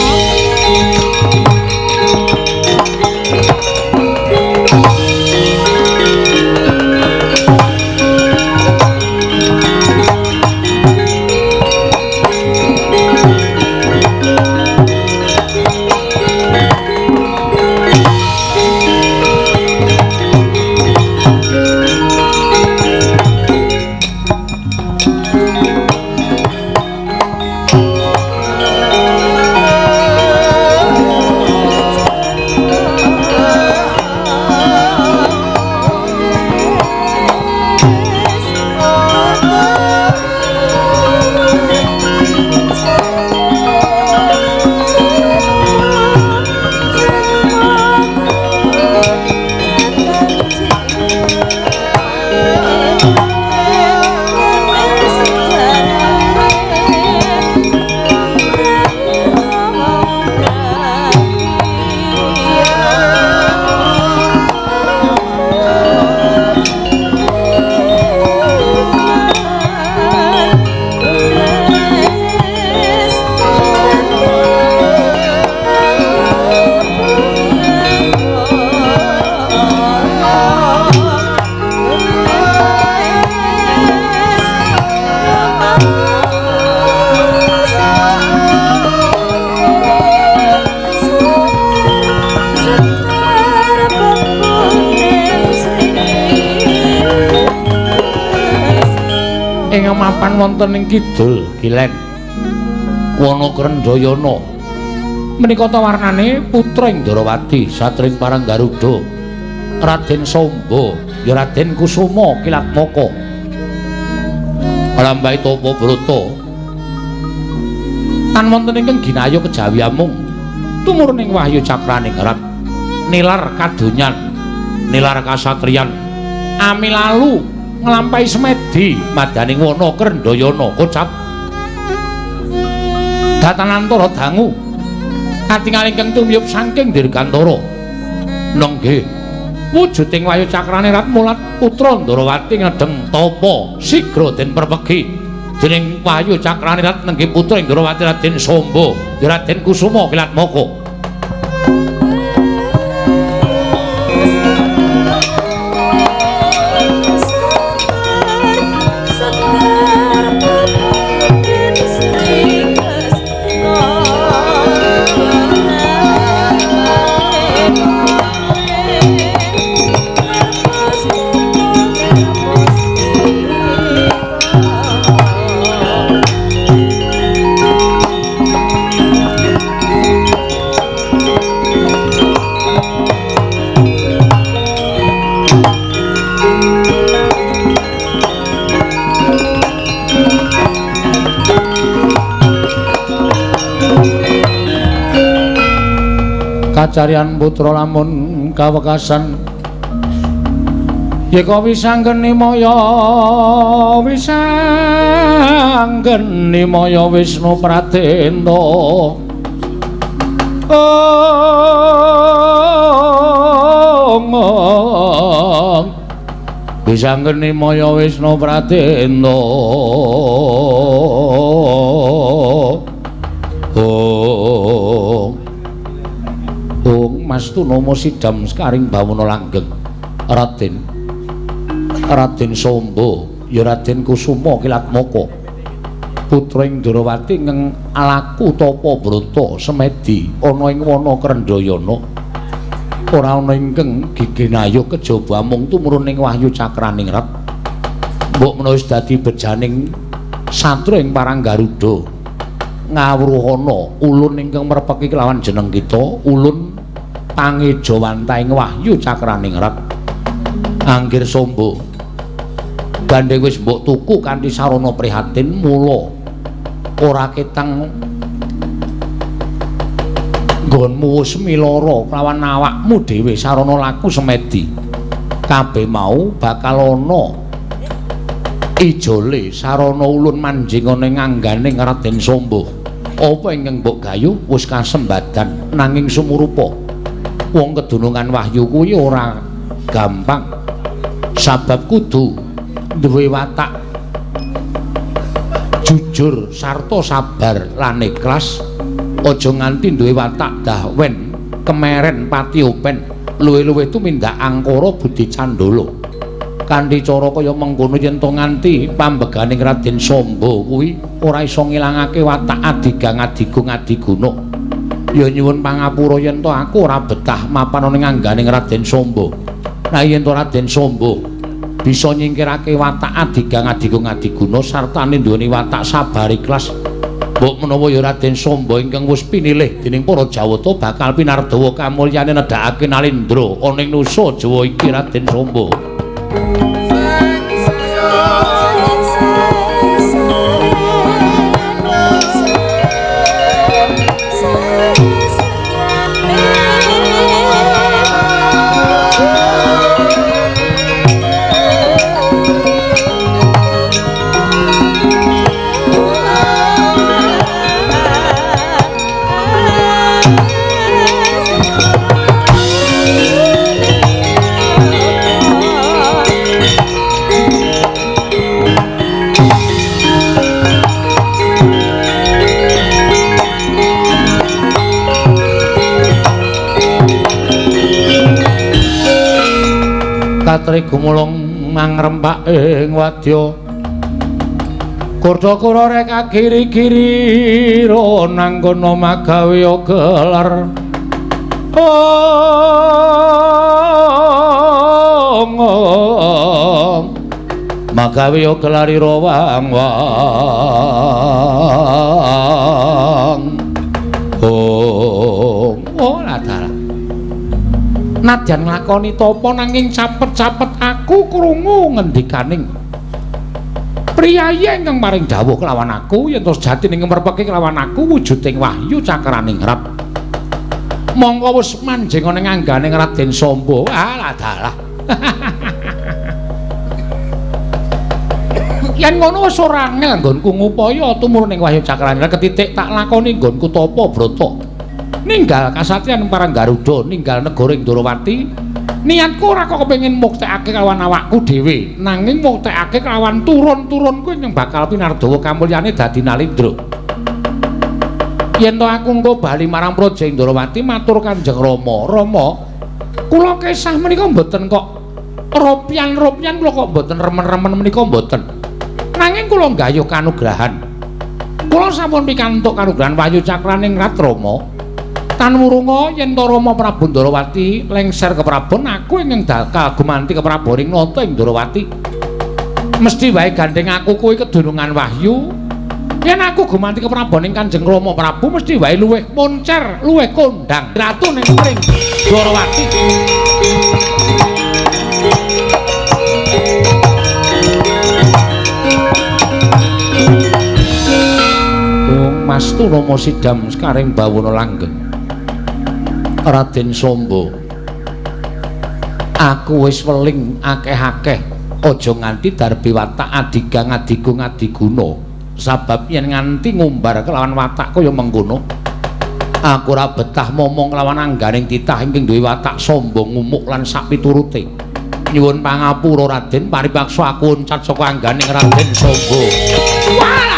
Mapan wonten ing kidul Gilen Wana Krendayana menika ta warnane putra Indrawati satring parang Garuda Raden Samba ya Raden Kusuma Kilatmaka nglampahi tapa brata tan wonten ingkang ginaya kejawi amung tumurun ing Wahyu Cakraningrat nilar kadonyan nilar kasatriyan amilalu nglampahi semedi madaning wana Krendayana kocap datanantara dangu
Katingal ingkang tumiyup saking Dirgantara. Nenggih wujuding Wahyu Cakraningrat mulat putra Ndrawati ngedeng tapa sigra den perpegi dening Wahyu Cakraningrat nenggih putra Ndrawati Raden Samba Raden Kusuma Kilatmaka. Kacarian putra lamun kawekasan yeka wisanggeni maya wisanggeni maya Wisnu Pradenta. Ong wisanggeni maya Wisnu Pradenta. Mas Tunomo sidam sekaring bawono langgeng Raden Raden Samba ya Raden Kusuma Kilatmaka putra ing Ndrawati ingkang laku tapa brata semedi ana ing wana Krendhayana ora ana ingkang giginayuh kejaba amung tumrun ing Wahyu Cakraningrat. Mbok menawa wis dadi bejaning satria ing Parang Garuda ngawruhana ulun ingkang merpeki kelawan jeneng kita ulun pangejawantahing Wahyu Cakraningrat. Anggir Samba gandeng wis mbok tuku kanthi sarana prihatin mula ora ketang nggonmu wis milara kelawan awakmu dhewe sarana laku semedi kabeh mau bakal ana ijole sarana ulun manjing ana ing anggane Raden Samba. Apa ingkang mbok gayuh wis kasembadan nanging sumurupa wong kedunungan wahyu kuwi ora gampang sabab kudu duwe watak jujur sarta sabar lan ikhlas, aja nganti duwe watak dahwen kemeren pati open luwe-luwe tumindak angkara budi candala. Kanthi cara kaya mengkono yen to nganti pambeganing Raden Samba kuwi ora iso ngilangake watak adigang adigung adiguna. Ya nyuwun pangapura yen to aku ora betah mapan ana ing angganing Raden Samba. Nah yen to Raden Samba bisa nyingkirake watak adigang adigung adiguna sartane duweni watak sabar ikhlas, mbok menawa ya Raden Samba ingkang wis pinilih dening para Jawata bakal pinardawa kamulyane nedhakake nalindra ana ing nusa Jawa iki Raden Samba. Katri gumulung mangrempak ing wadya kurda-kura rek kiri-kiri nanggono magawe gelar. Ong magawe gelar ira wang wang. Ong ora dalah nadyan nglakoni tapa nanging capet-capet aku krungu ngendikaning priyayi ingkang paring dawuh kelawan aku yen to sejatine merpeki kelawan aku wujuding Wahyu Cakraningrat. Mongko wis manjing ana ing anggane Raden Samba. Alah dalah. Yen ngono wis ora angel nggonku ngupaya tumurun ing Wahyu Cakraningrat ketitik tak lakoni nggonku tapa brata.
Ninggal kasatriyan parang Garuda, ninggal negara ing Ndorowati. Niatku ora kok kepengin muktekake kelawan awakku dhewe, nanging muktekake kelawan turun-turunku ingkang bakal pinardawa kamulyane dadi Nalindra. Yen to aku engko bali marang Praja Ndorowati matur Kanjeng Rama, Rama, kula kesah menika mboten kok ropian-ropian, kula kok mboten remen-remen menika mboten. Nanging kula nggayuh kanugrahan. Kula sampun pikantuk kanugrahan Wahyu Cakraning Rat Rama. Tan wurunga yen to Rama Prabu Ndorowati lengser ke Prabon, aku ingkang bakal gumanti ke Praboning nata ing Ndorowati. Mesti wae gandeng aku kuwi kedunungan wahyu. Yen aku gumanti ke Praboning Kanjeng Rama Prabu mesti wae luwih moncer, luwih kondang ratu ning pring Ndorowati. Mas Turama sidam sekaring bawana langgeng. Raden Sombo, aku wis weling akeh-akeh aja nganti darbi watak adigang adigung adiguna, sabab yen nganti ngumbar kelawan watak kaya mengkono aku ora betah momong kelawan angganing titah ingkang duwe watak sombong ngumuk lan sapiturute. Nyuwun pangapura Raden, paripaksa aku uncat saka angganing Raden Sombo. Walah.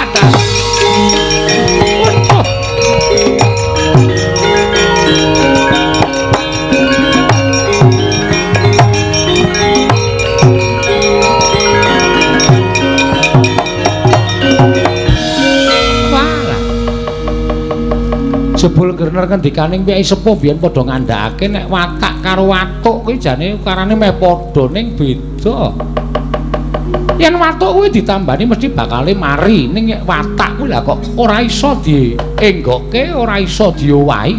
Jebul gerner ngendikaning piyai sepuh biyen padha ngandhakake nek watak karo watuk kuwi jane ukarane meh padha ning beda. Yen watuk kuwi ditambani mesti bakale mari, ning nek watak kuwi lah kok ora iso dienggoke, ora iso diowahi.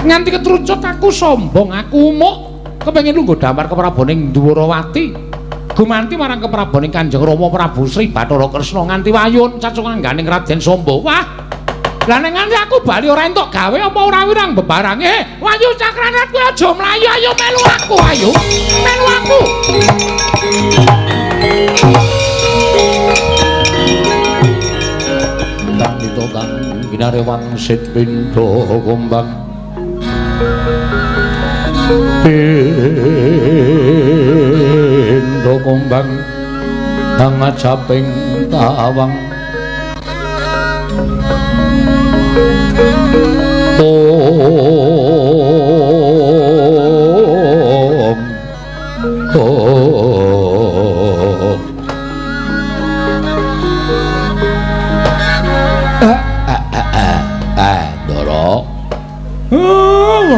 Nganti ketrucut aku sombong, aku umuk kepengin lungguh damar kepraboning Ndwarawati. Gumanti marang kepraboning Kanjeng Rama Prabu Sri Bathara Kresna nganti wayun cacung angganing Raden Sombo. Wah. Lah nek nganti aku bali ora entuk gawe apa ora wirang bebarange? Wahyu Cakranat kuwi aja mlayu, ayo melu aku, ayo. Melu aku. Kang dito kang ginare wangsit pindha kumbang. Pindha kumbang kang ngajaping tawang. Om Om Ndara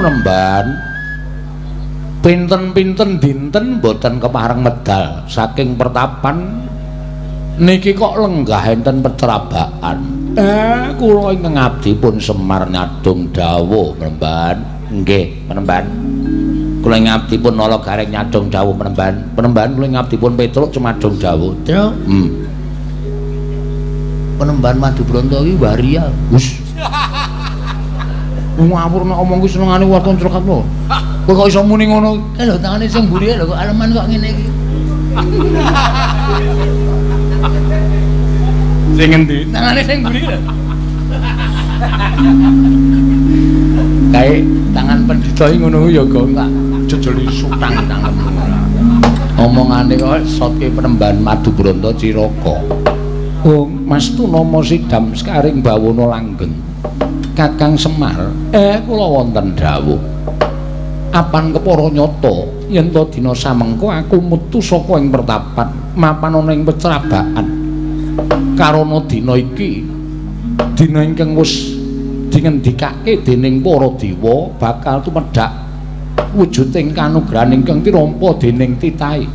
nemban pinten-pinten dinten mboten kepareng medal saking pertapan niki kok lenggah enten pecerabaan. Kula ingkang abdi pun Semar nyadong dawuh Penemban. Nggih, Penemban. Kula ing abdi pun Nala Gareng nyadong dawuh Penemban. Penemban kula ing abdi pun Petruk cumadong dawuh.
Truk. Penemban Madubronto iki waria.
Wis. Ngawur nek omong kuwi senengane waton clekat lho. Kowe kok iso muni ngono?
Kae lho tangane sing mburi lho kok aleman kok ngene iki.
Sing ngendi?
Tangane sing mburi lho.
Kae tangan pendhita iki ngono kuwi ya, Gong. Tak jejeli sutang cangkemmu. Omongane kok sotke Penemban Madubronto Ciraka. Oh, Mas Tunama sidam sekaring bawana langgeng. Kakang Semar, kula wonten dawuh. Apan kepara nyata yen to dina samengko aku metu saka ing pertapan, mapan ana ing pecerabaan. Karana dina iki dina ingkang wis dingendikake dening para dewa bakal tumedhak wujuding kanugrahan ingkang tinampa dening titahe.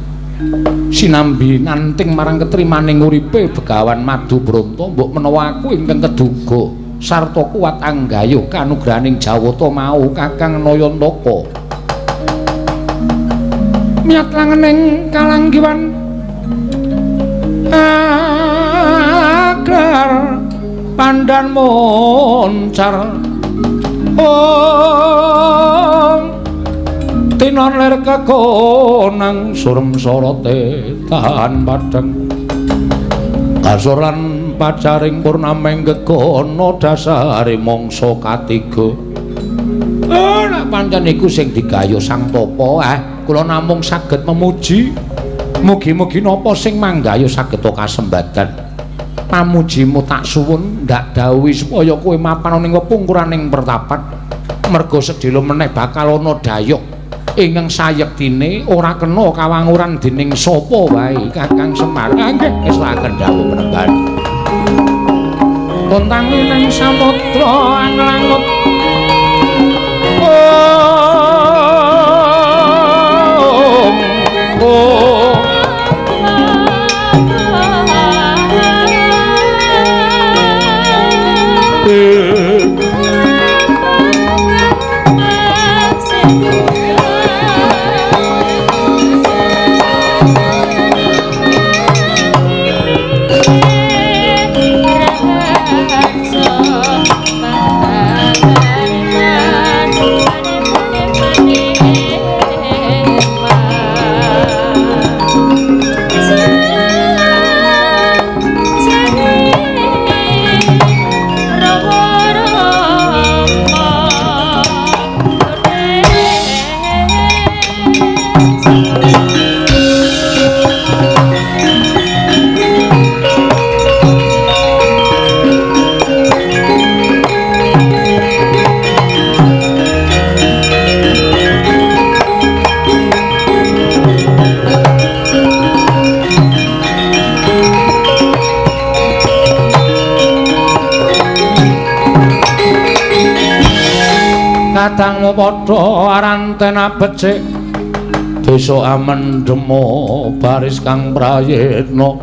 Sinambi nanting marang ketrimaning uripe Begawan Madubronto, mbok menawa aku ingkang keduga sarta kuat anggayuh kanugrahaning Jawata mau Kakang Nayantaka. Miyat langening kalanggiwan agar pandan moncar ong tinon lir kekonang surem sorote tahan padhang kasur lan pacaring purnameng gegono dasare mangsa katiga. Oh, nek pancen iku sing digayuh Sang Tapa, kula namung saged memuji. Mugi-mugi napa sing manggayuh saged kasembadan. Pamujimu tak suwun ndak dawuhi supaya kowe mapan ning wepungkuraning pertapan. Merga sedhela meneh bakal ana dayuh ingkang sayektine ora kena kawanguran dening sapa wae. Kakang Semar, nggih ngestakaken dawuh penemban. Kontangi nang samudra anglangut. Oh, oh. Kadangmu padha aranten becik desa amendemo baris kang prayitna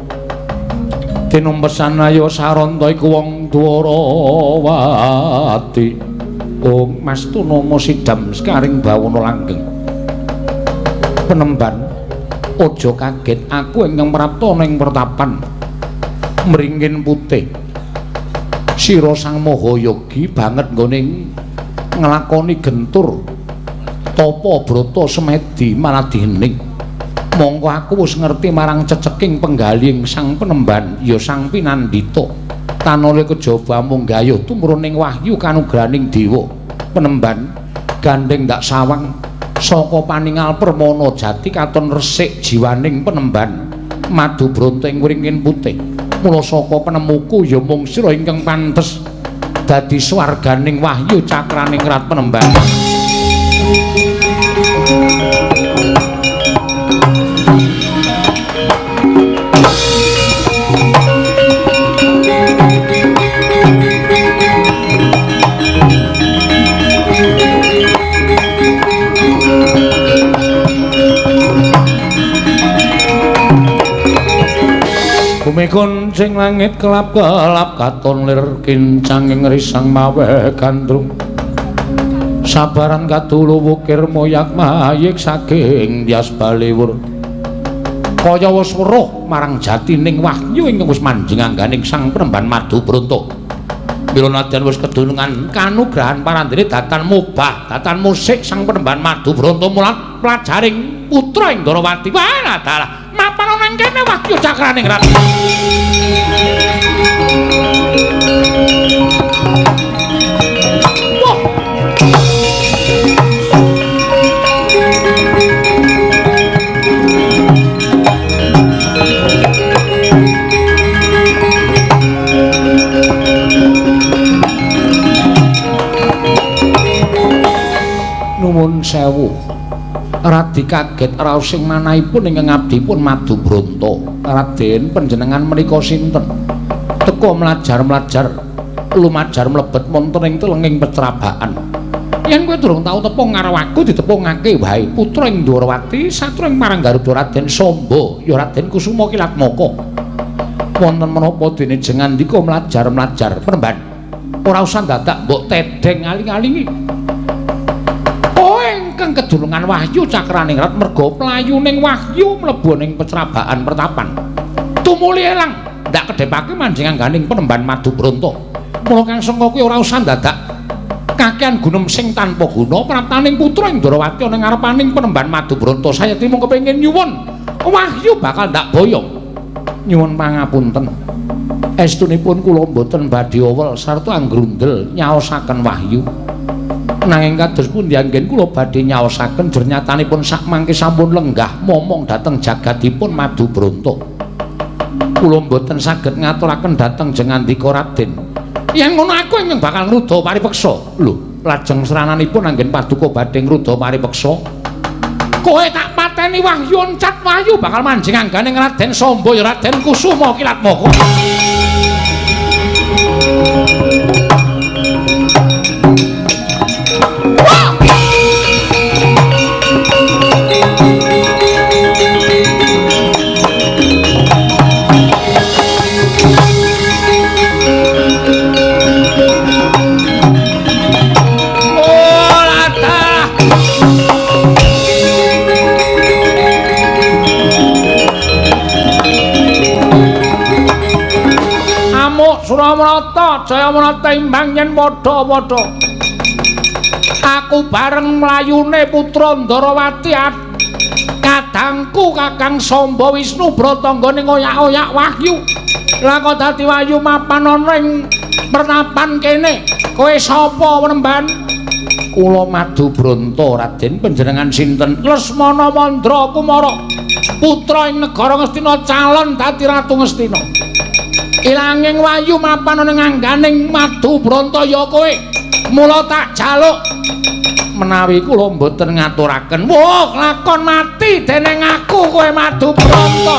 tinumpesan ayo saranta iku wong Dwarawati. Ong Mas Tunama sidam sekaring bawana langgeng. Penemban aja kaget aku ingkang prapta ning pertapan mringin putih. Sira Sang Mahayogi banget nggone nglakoni gentur tapa brata semedi maladihening. Mongko aku wis ngerti marang ceceking penggalih sang penemban ya sang pinandhita. Tanole kejaba mung gayuh tumruning wahyu kanugrahaning dewa. Penemban gandeng ndak sawang saka paningal permana jati katon resik jiwaning penemban madu bronto ing wringin putih. Mula saka penemuku ya mung sira ingkang pantes dadi swarganing wahyu cakraning rat penemban. Gumekon sing langit kelap-kelap katon lir kincang ing risang maweh gandrung. Sabaran kadulu wukir moyak mayik saking dyas baliwur. Kaya wis weruh marang jatining wahyu ingkang wis manjing angganing sang penemban madu bronto. Mila nadyan wis kedunungan kanugrahan parandene datan mubah, datan musik sang penemban madu bronto mulat pelajaring putra ing Ndrawati. Wah, dalah mapan ana ing kene wahyu cakraning rat. Wah. Nuwun sewu. Radi kaget raos sing manahipun ingkang abdipun Madu Bronto. Raden panjenengan menika sinten? Teka mlajar-mlajar lumajar mlebet wonten ing telenging pecerabaan. Yen kowe durung tau tepung karo aku ditepungake wae. Putra ing Ndrawati satru ing marang Garuda Raden Samba ya Raden Kusuma Kilatmaka. Wonten menapa dene jengandika mlajar-mlajar penemban. Ora usah dadak mbok tedheng aling-alingi. Ingkang kedulungan wahyu cakraning rat merga playuning wahyu mlebu ning pecerabaan pertapan. Tumuli elang ndak kedhepake manjing angganing penemban Madu Bronto. Mula kang sengka kuwi ora usah dadak kakean gunem sing tanpa guna praptaning putra ing Ndrawati ana ngarepaning penemban Madu Bronto. Sayekti mung kepengin nyuwun wahyu bakal ndak boyong. Nyuwun pangapunten. Estunipun kula mboten badhe owel sarta anggrundel nyaosaken wahyu. Nanging kados pundi anggen kula badhe nyaosaken jernyatanipun sakmangke sampun lenggah momong dhateng jagadipun Madubronto. Kula mboten saged ngaturaken dhateng jengandika Raden. Yen ngono aku ingkang bakal ngruda paripeksa. Lho, lajeng srananipun anggen paduka badhe ngruda paripeksa. Kowe tak pateni wahyu oncat wahyu bakal manjing anggane Raden Samba ya Raden Kusuma Kilatmaka. Suramarata Jayamarata imbang yen padha-padha. Aku bareng mlayune putra Ndarawati kadangku Kakang Samba Wisnu Brata nggone ngoyak-oyak wahyu. Lah kok dadi wahyu mapan ana ing pertapan kene. Kowe sapa Wremban? Kula Madubronto Raden, panjenengan sinten? Lesmana Mandra Kumara, putra ing negara Ngastina, calon dadi ratu Ngastina. Ilanging wahyu mapan ana ngangganing Madubronto ya kowe. Mula tak jaluk menawi kula mboten ngaturaken. Wah, lakon mati dening aku kowe Madubronto.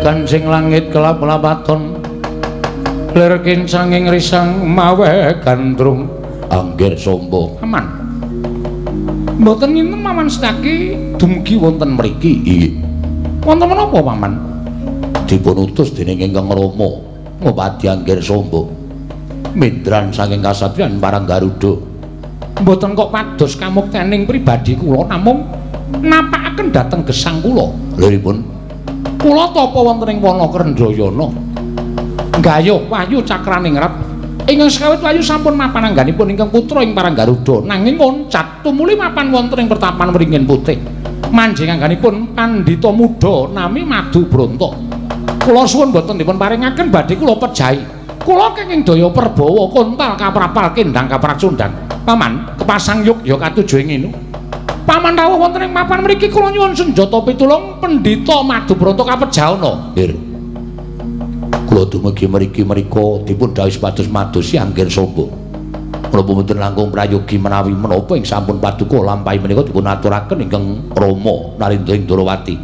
Kancing langit kelap-lapaton lir kincanging risang mawe gandrung. Anggir Samba, aman. Mboten nginem Paman Setyaki dumugi wonten mriki. Inggih. Wonten menapa Paman? Dipun utus dening ingkang Rama ngupadi Anggir Samba mindran saking kasatriyan Parang Garuda. Mboten kok pados kamuktening pribadi kula, namung napakaken dhateng gesang kula. Lha kula tapa wonten ing wana Krendayana nggayuh wahyu cakraningrat ingkang sekawit wahyu sampun mapan angganipun ingkang putra ing Parang Garuda, nanging oncat tumuli mapan wonten ing pertapan Wringin Putih manjing angganipun pandhita muda nami Madubronto. Kula suwun boten dipun paringaken badhe kula pejahi. Kula kenging daya perbawa kontal kaprapal kendang kapracundang. Paman kepasang yuk ya katuju ing nginu. Paman rawuh wonten ing papan mriki kula nyuwun senjata pitulung pendhita Madubronto kapejahana. Nggih. Kula dumugi mriki mriko dipun dhawuhi supados madosi Anggir Samba. Kula mboten langkung prayogi menawi menapa ing sampun paduka lampahi menika dipun aturaken ingkang Rama Narendra ing Ndrawati.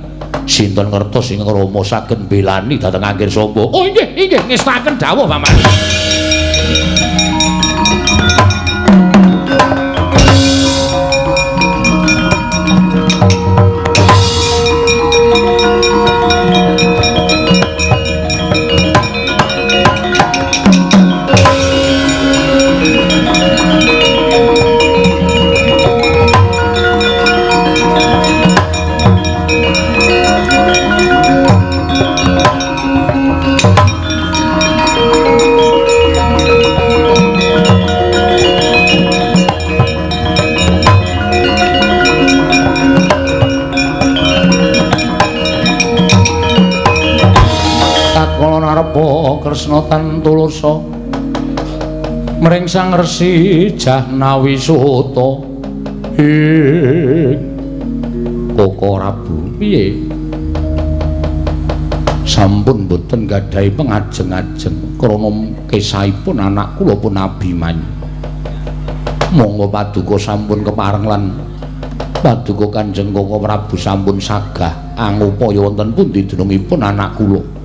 Sinten ngertos ingkang Rama saged mbelani dhateng Anggir Samba. Oh inggih, inggih ngestaken dawuh Paman. Kresna tan tulusa mring Sang Resi Jahnawi Suta. Ing Koko Prabu piye? Sampun boten gadhahi pengajeng-ajeng krana kesahipun anak kula pun Abimanyu. Monggo paduka sampun kepareng lan paduka Kanjeng Koko Prabu sampun sagah angupaya wonten pundi dunungipun anak kula.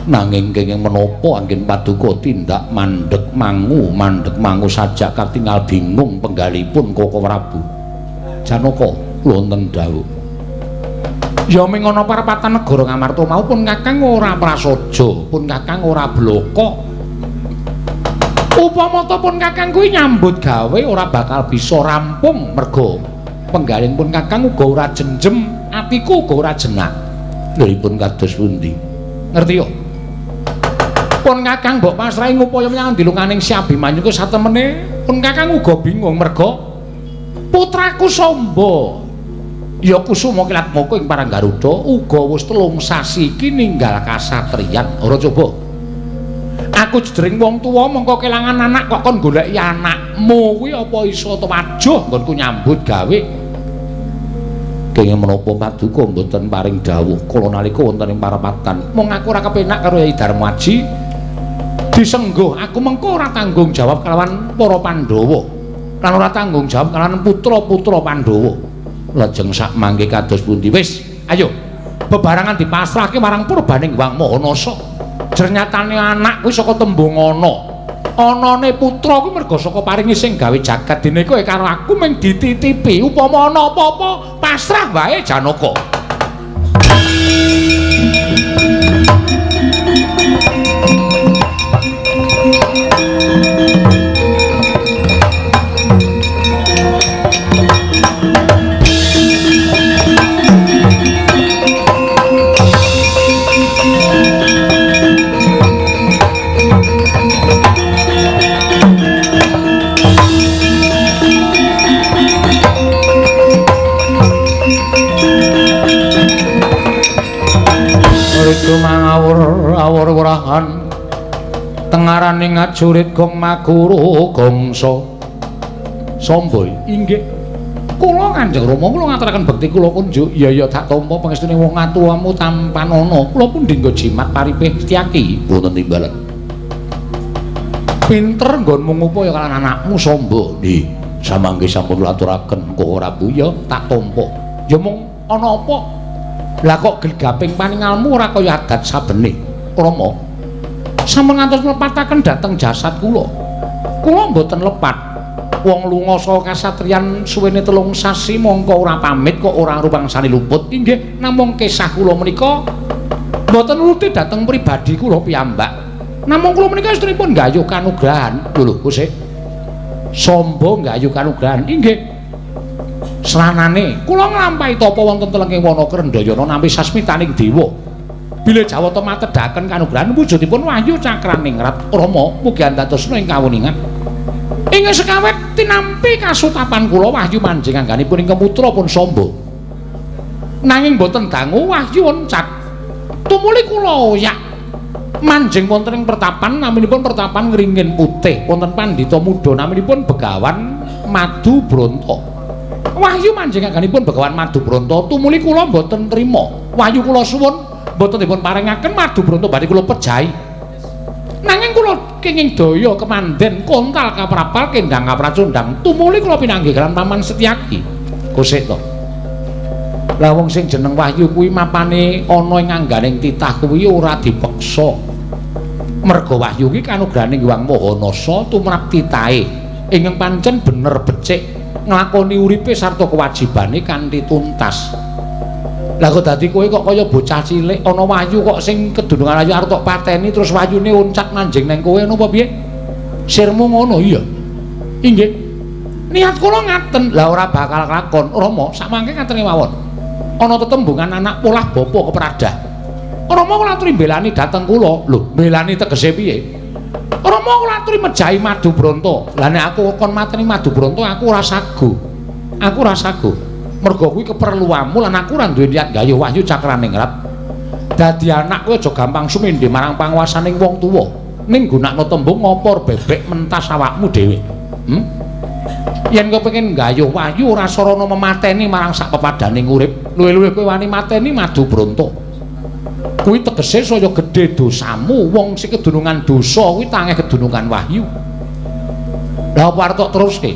Nanging kenging menapa anggen paduka tindak mandheg mangu sajak katingal bingung penggalipun Koko Prabu. Janaka wonten dawuh. Ya ming ana parepatan negara Ngamarta mau pun Kakang ora prasaja, pun Kakang ora blaka. Upama ta pun Kakang kuwi nyambut gawe ora bakal bisa rampung merga penggalin pun Kakang uga ora jenjem, atiku uga ora jenak. Lha kados pundi? Ngerti yo? Pun Kakang mbok pasrahi ngupaya menyang dilukaning Si Abimanyu ku satemene pun Kakang uga bingung merga putraku Samba ya Kusuma Kilatmaka ing Parang Garuda uga wis 3 sasi iki ninggal kasatriyan. Ora coba. Aku jejering wong tuwa mongko kelangan anak kok kon goleki anakmu kuwi apa iso wajuh nggonku nyambut gawe. Kenging menapa paduka mboten paring dawuh kula nalika wonten ing parepatan. Mung aku ora kepenak karo Yai Darmaji. Disengguh aku mengko ora tanggung jawab kalawan para Pandhawa lan ora tanggung jawab kalawan putra-putra Pandhawa. Lajeng sak mangke kados pundi? Wis, ayo bebarengan dipasrahke marang purbaning Hyang Maha Nasa. Jernyatane anak kuwi saka tembung ana. Anane putra kuwi merga saka paringi sing gawe jagat dene kowe karo aku mung dititipi. Upama ana apa-apa pasrah wae Janaka. Mangawur wurahan tengaraning ajurit gong maguru gongso Samba inggih kula Kanjeng Rama kula ngaturaken bekti kula kunjuk iya ya tak tampa pangestune wong atuwamu tampanana kula pundi nggo jimat paripih Setyaki wonten timbalan pinter nggonmu ngupaya kalian anakmu Samba nggih samangke sampun kula aturaken Koko Prabu ya tak tampa ya mung ana apa. Lah kok gegaping paningalmu ora kaya adat sabene Rama. Sampun ngantos nglepataken dhateng jasad kula. Kula mboten lepat. Wong lunga saka kasatriyan suwene 3 sasi mongko ora pamit kok ora rumangsani luput. Inggih namung kesah kula menika mboten nuruti dhateng pribadi kula piyambak. Namung kula menika estrinipun nggayuh kanugrahan. Lho lho Gusti. Samba nggayuh kanugrahan. Inggih. Sranane kula nglampahi tapa wonten telenging wana Krendayana nampi sasmitaning dewa. Bilih Jawata matedhaken kanugrahan wujudipun wahyu cakraningrat Rama mugi andhatosna ing kawuningan. Ing sekawet tinampi kasutapan kula wahyu manjing angganipun ing putra pun Samba. Nanging boten dangu wahyu oncat. Tumuli kula oyak manjing wonten ing pertapan naminipun pertapan Ngringin Putih wonten pandhita muda naminipun Begawan Madu Bronto. Wahyu manjing angganipun Begawan Madu Bronto tumuli kula mboten trima. Wahyu kula suwun mboten dipun paringaken Madu Bronto badhe kula pejahi. Nanging kula kenging daya kemanden kontal kaprapal kendang kapracundang tumuli kula pinanggih kaliyan Paman Setyaki. Kosek to. Lah wong sing jeneng Wahyu kuwi mapane ana ing angganing titah kuwi ora dipeksa. Merga Wahyu kuwi kanugrahaning Hyang Maha Nasa tumrap titahe ingkang pancen bener becik nglakoni uripe sarta kewajibane kanthi tuntas. Lah kok dadi kowe kok kaya bocah cilik ana wahyu kok sing kedunungan ayu arep tok pateni terus wahyune uncat manjing nang kowe ngono apa piye? Sirmu ngono iya. Inggih. Niat kula ngaten. Lah ora bakal kelakon. Rama sakmangke ngaten mawon. Ana tetembungan anak polah bapa kepradah. Rama kula aturi mbelani dhateng kula. Lho, mbelani tegese piye? Rama kula aturi mejahi Madu Bronto. Lah nek aku kon mateni Madu Bronto aku ora sago. Aku ora sago. Mergo kuwi keperluanmu lan aku ora duwe niat gayuh wahyu cakraningrat. Dadi anak kowe aja gampang sumendhe marang panguwasaning wong tuwa. Ning gunakno tembung ngopor bebek mentas awakmu dhewe. Yen kowe pengen gayuh wahyu ora sarana memateni marang sak pepadaning urip, luwih-luwih kowe wani mateni Madu Bronto. Kuwi tegese saya gedhe dosamu. Wong sing kedunungan dosa kuwi tangeh kedunungan wahyu. Lah apa arep tok teruske?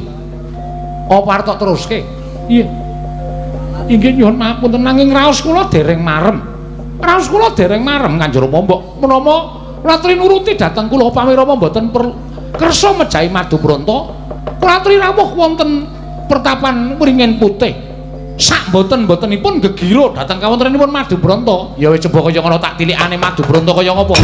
Apa arep tok teruske? Iya. Inggih nyuwun mapunten nanging raos kula dereng marem.
Raos kula dereng marem Kanjeng Rama mbok menapa kula aturi nuruti dhateng kula upami Rama mboten kersa mejahi Madubranta. Kula aturi rawuh wonten pertapan Wringin Putih. Sak mboten-mbotenipun gegira dhateng kawontenanipun Madubranta. Ya wis coba kaya ngono tak tilikane Madubranta kaya ngapa.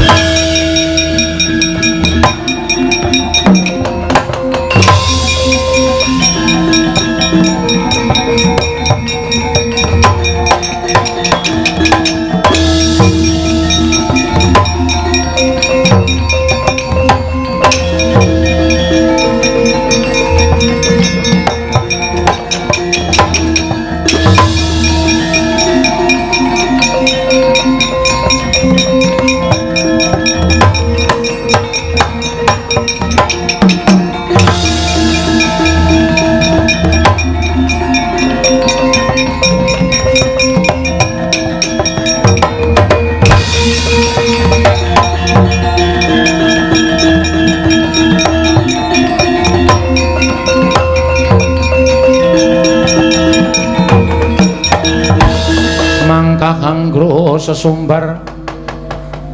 Sesumbar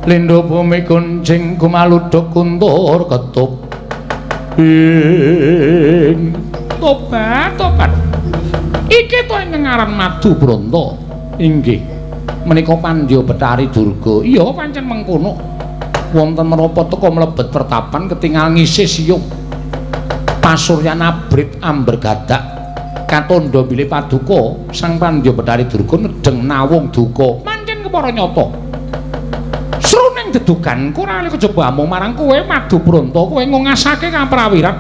lindo bumi kuncing kumaluduk kuntur ketup ing
tobat tobat iki to ingkang aran Madubranta.
Inggih menika Pandya Betari Durga.
Iya pancen mengkono.
Wonten menapa teka mlebet pertapan ketingal ngisih siyung pasuryan abrit ambergadak katandha bilih paduka Sang Pandya Betari Durga nedheng nawung duka.
Pancen kepara nyata sruning deduganku ora ali kejaba amung marang kowe Madubranta. Kowe ngongasake kaprawiran,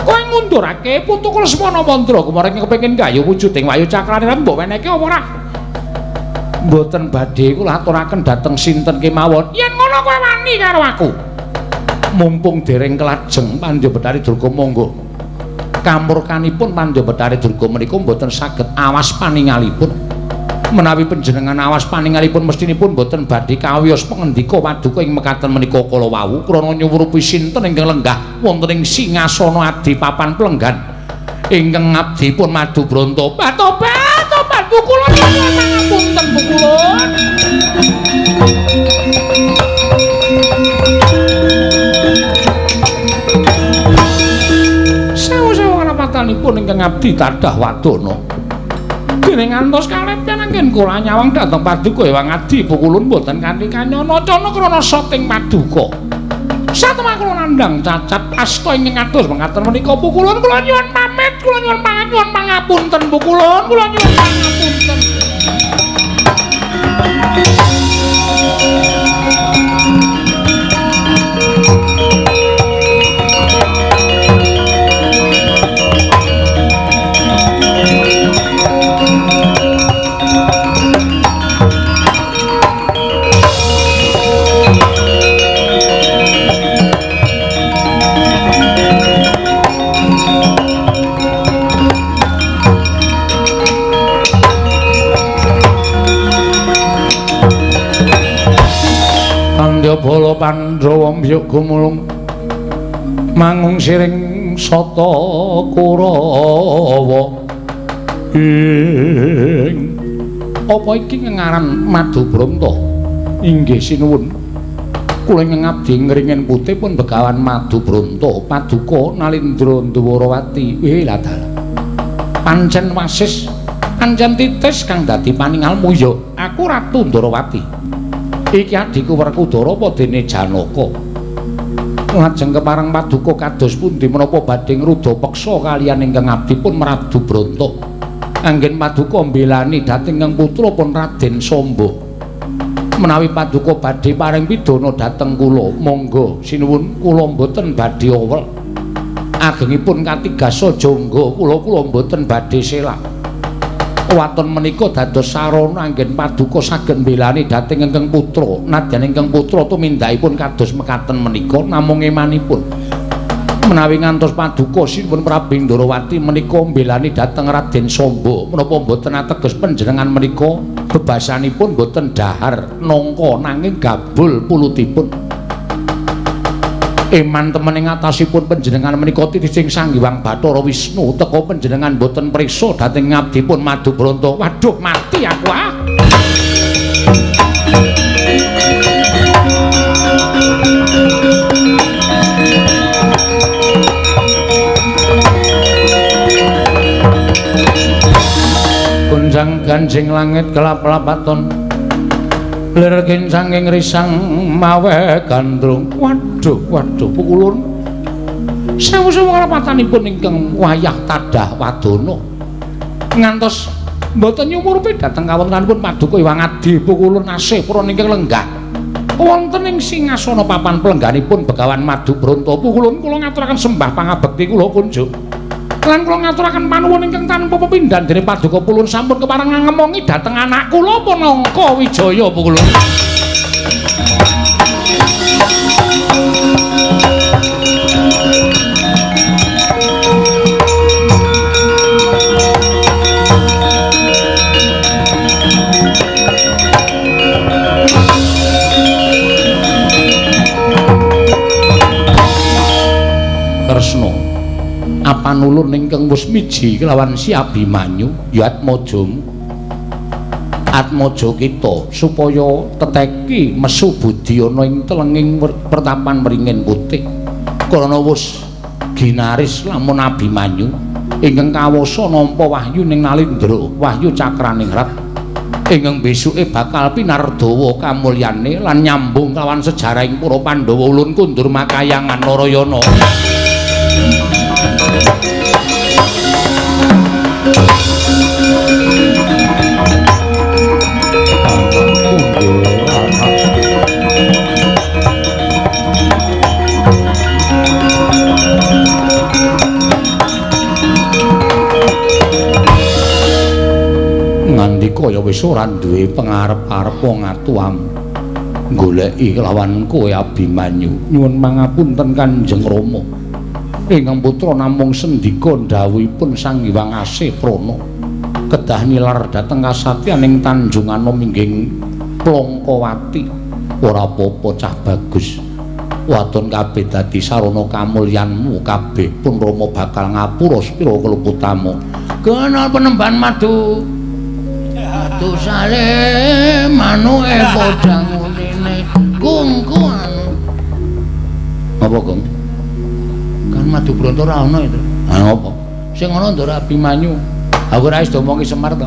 kowe ngundurake putuku Lesmana Mandra kumara kepengin gayu wujuding wayu cakrane mbok wenehke apa ora?
Mboten badhe kula aturaken dhateng sinten kemawon.
Yen ngono kowe wani karo aku.
Mumpung dereng kelajeng Pandya Betari Durga monggo. Kamurkanipun Pandya Betari Durga menika mboten saged awas paningalipun. Menawi panjenengan awas paningalipun mestinipun mboten badhe kawiyos pangendika paduka ing mekaten menika kala wau krana nyuwurupi sinten ingkang lenggah wonten ing singasana adi papan plenggan ingkang ngabdipun Madubranta.
Tobat tobat pukulun pangapunten pukulun. Sewu-sewu karapatanipun ingkang abdi tadah wadana. Dene ngantos kalepen anggen kula nyawang dhateng paduka Ewang Adi pukulun mboten kanthi kanyana cana krana soting paduka. Satemah kula nandhang cacat asta ingkang kados mekaten menika pukulun kula nyuwun pamit, kula nyuwun pangapunten pangapunten pukulun, kula nyuwun pangapunten.
Bala Pandhawa mbyuk gumulung mangung siring sata Kurawa. Ing apa iki ngaran Madubranta? Inggih sinuwun. Kula ingkang abdi Ngringin Putih pun Begawan Madubranta paduka Nalindra Ndwarawati. Dalah. Pancen wasis, pancen titis kang dadi paningalmu ya aku Ratu Ndwarawati. Iki adhiku Werkudara apa dene Janaka. Lajeng kepareng paduka kados pundi menapa badhe ngruda peksa kaliyan ingkang abdi pun Madubranta. Anggen paduka mbelani dhateng ingkang putra pun Raden Samba. Menawi paduka badhe paring pidana dhateng kula, monggo sinuwun kula mboten badhe owel. Agengipun katigasa jangga kula kula mboten badhe selak. Waton menika dados sarana anggen paduka saged mbelani dhateng ingkang putra. Nadyan ingkang putra tumindakipun kados mekaten menika namung emanipun. Menawi ngantos paduka sinuwun Prabu Ndorowati menika mbelani dhateng Raden Samba, menapa mboten ateges panjenengan menika bebasanipun mboten dahar nangka nanging gabul pulutipun. Eman temen ing atasipun panjenengan menika titising Sang Hyang Bathara Wisnu teka panjenengan mboten priksa dhateng ngabdipun Madubranta.
Waduh mati aku ah.
Gonjang ganjing langit kelap-lapaton lir kincanging risang mawe gandrung. Waduh waduh pukulun sewu-sewu karapatanipun ingkang wayah tadah wadana ngantos mboten nyumurupi dhateng kawontenanipun paduka Hyang Adi pukulun asih purun ingkang lenggah wonten ing singasana papan pelengganipun Begawan Madubronto. Pukulun kula ngaturaken sembah pangabekti kula kunjuk lan kula ngaturaken panuwun ingkang tanpa pepindhan dening paduka pulun sampun kepareng ngemongi dhateng anak kula Panangka Wijaya. Pukulun Kresna apanulun ingkang wis miji kelawan si Abimanyu ya atmajamu atmaja kita supaya teteki mesu budi ana ing telenging pertapan Wringin Putih karana wis ginaris lamun Abimanyu ingkang kawasa nampa wahyu ning Nalindra wahyu cakraningrat ingkang besuke bakal pinardawa kamulyane lan nyambung kawan sejarahing para Pandhawa ulun kundur makayangan Narayana. Ngandika ya wis ora duwe pengarep-arep wong atuam goleki kelawan kowe Abimanyu. Nyuwun mangapunten Kanjeng Rama, ingkang putra namung sendika dhawuhipun Sang Hyang Asih Prana kedah nilar dhateng kasatyan ing Tanjung Anom inggih Plongkowati. Ora apa-apa cah bagus, wadon kabeh dadi sarana kamulyanmu kabeh pun Rama bakal ngapura sepira keluputamu.
Kenal penemban madu madu sale manuke padha ngunine kungku anu.
Apa Gong?
Kan Madu Bronto ora ana itu.
Ha apa?
Sing ana Ndara Abimanyu.
Aku ora wis diomongi Semar to.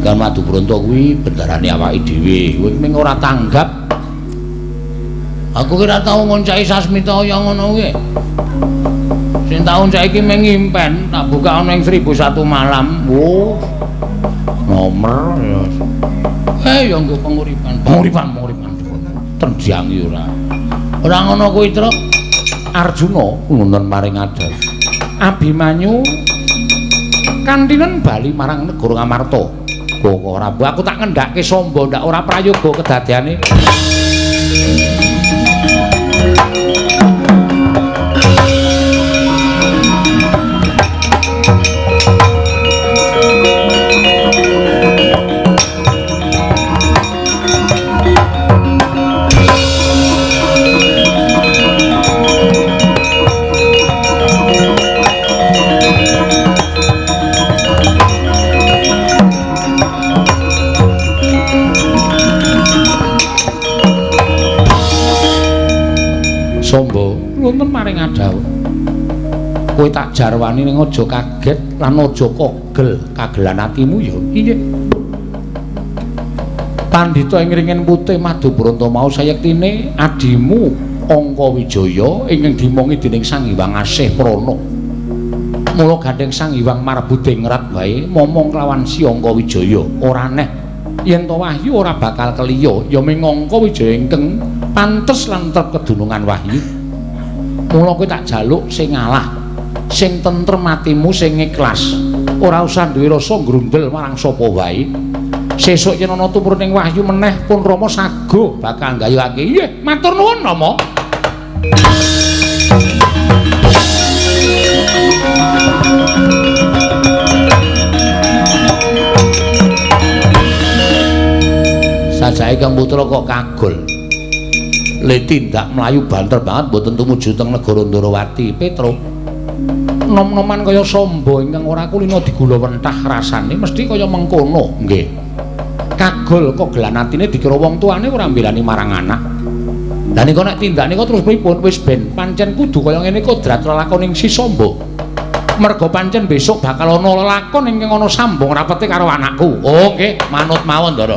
Kan Madu Bronto kuwi bendarane awake dhewe. Kowe mung ora tanggap.
Aku ki ora tau ngoncaki Sasmita kaya ngono kuwi. Sing tau ngoncaki iki mung ngimpen, tak buka ana ing 1001 malam.
Oh. Nomor ya.
Ya nggo penguripan.
Penguripan. Tendyangi ora.
Ora ngono kuwi, Truk.
Arjuna nuwun maring adha. Abimanyu kantinen bali marang negara Ngamarta. Kok ora aku tak ngendhake Samba ndak ora prayoga kedadeane. Samba, nuwun maring adhawuh. Kowe tak jarwani ning aja kaget lan aja kogel kagelan atimu ya. Iya. Pandhita ing Wringin Putih Madubronto mau sayektine adimu Angka Wijaya ingkang dimongi dening Sang Hyang Asih Prana. Mula gandheng Sang Hyang Marbudingrat wae momong kelawan si Angka Wijaya ora neh yen to wahyu ora bakal keliya ya ming Angka Wijaya ingkang pantes lan trep kedunungan wahyu. Mula kowe tak jaluk sing ngalah, sing tentrem atimu, sing ikhlas. Ora usah duwe rasa grundel marang sapa wae. Sesuk yen ana tumurun ing wahyu meneh pun Rama sago bakal nggayuhake. Nggih, matur nuwun Rama. Sajake Kang Putra kok kagol. Le tindak mlayu banter banget mboten tumuju teng negara Ndorowati. Petro nom-noman kaya Samba ingkang ora kulina digula wentah rasane mesti kaya mengkono. Nggih. Kagol kogelan atine dikira wong tuane ora mbelani marang anak. Lah nika nek tindak nika terus pripun? Wis ben pancen kudu kaya ngene kodrat lelakoning si Samba. Merga pancen besok bakal ana lelakon ingkang ana sambung rapete karo anakku. Oh nggih, manut mawon, Ndara.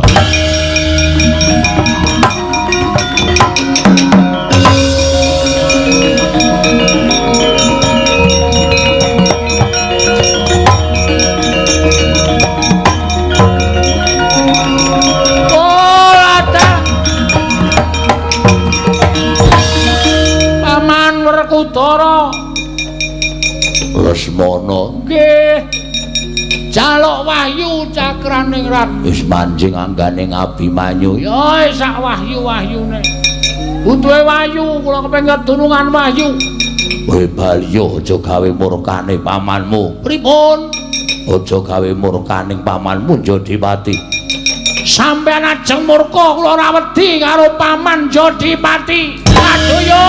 Werkudara
Lesmana
nggih jaluk wahyu cakraning rat
wis manjing angganing Abimanyu
ya sak wahyu-wahyune butuhe wahyu kula kepengin kedunungan wahyu.
Kowe baliyo aja gawe murkane pamanmu.
Pripun?
Aja gawe murkaning pamanmu Jodipati.
Sampeyan ajeng murka kula ora wedi karo paman Jodipati. Aduh yo.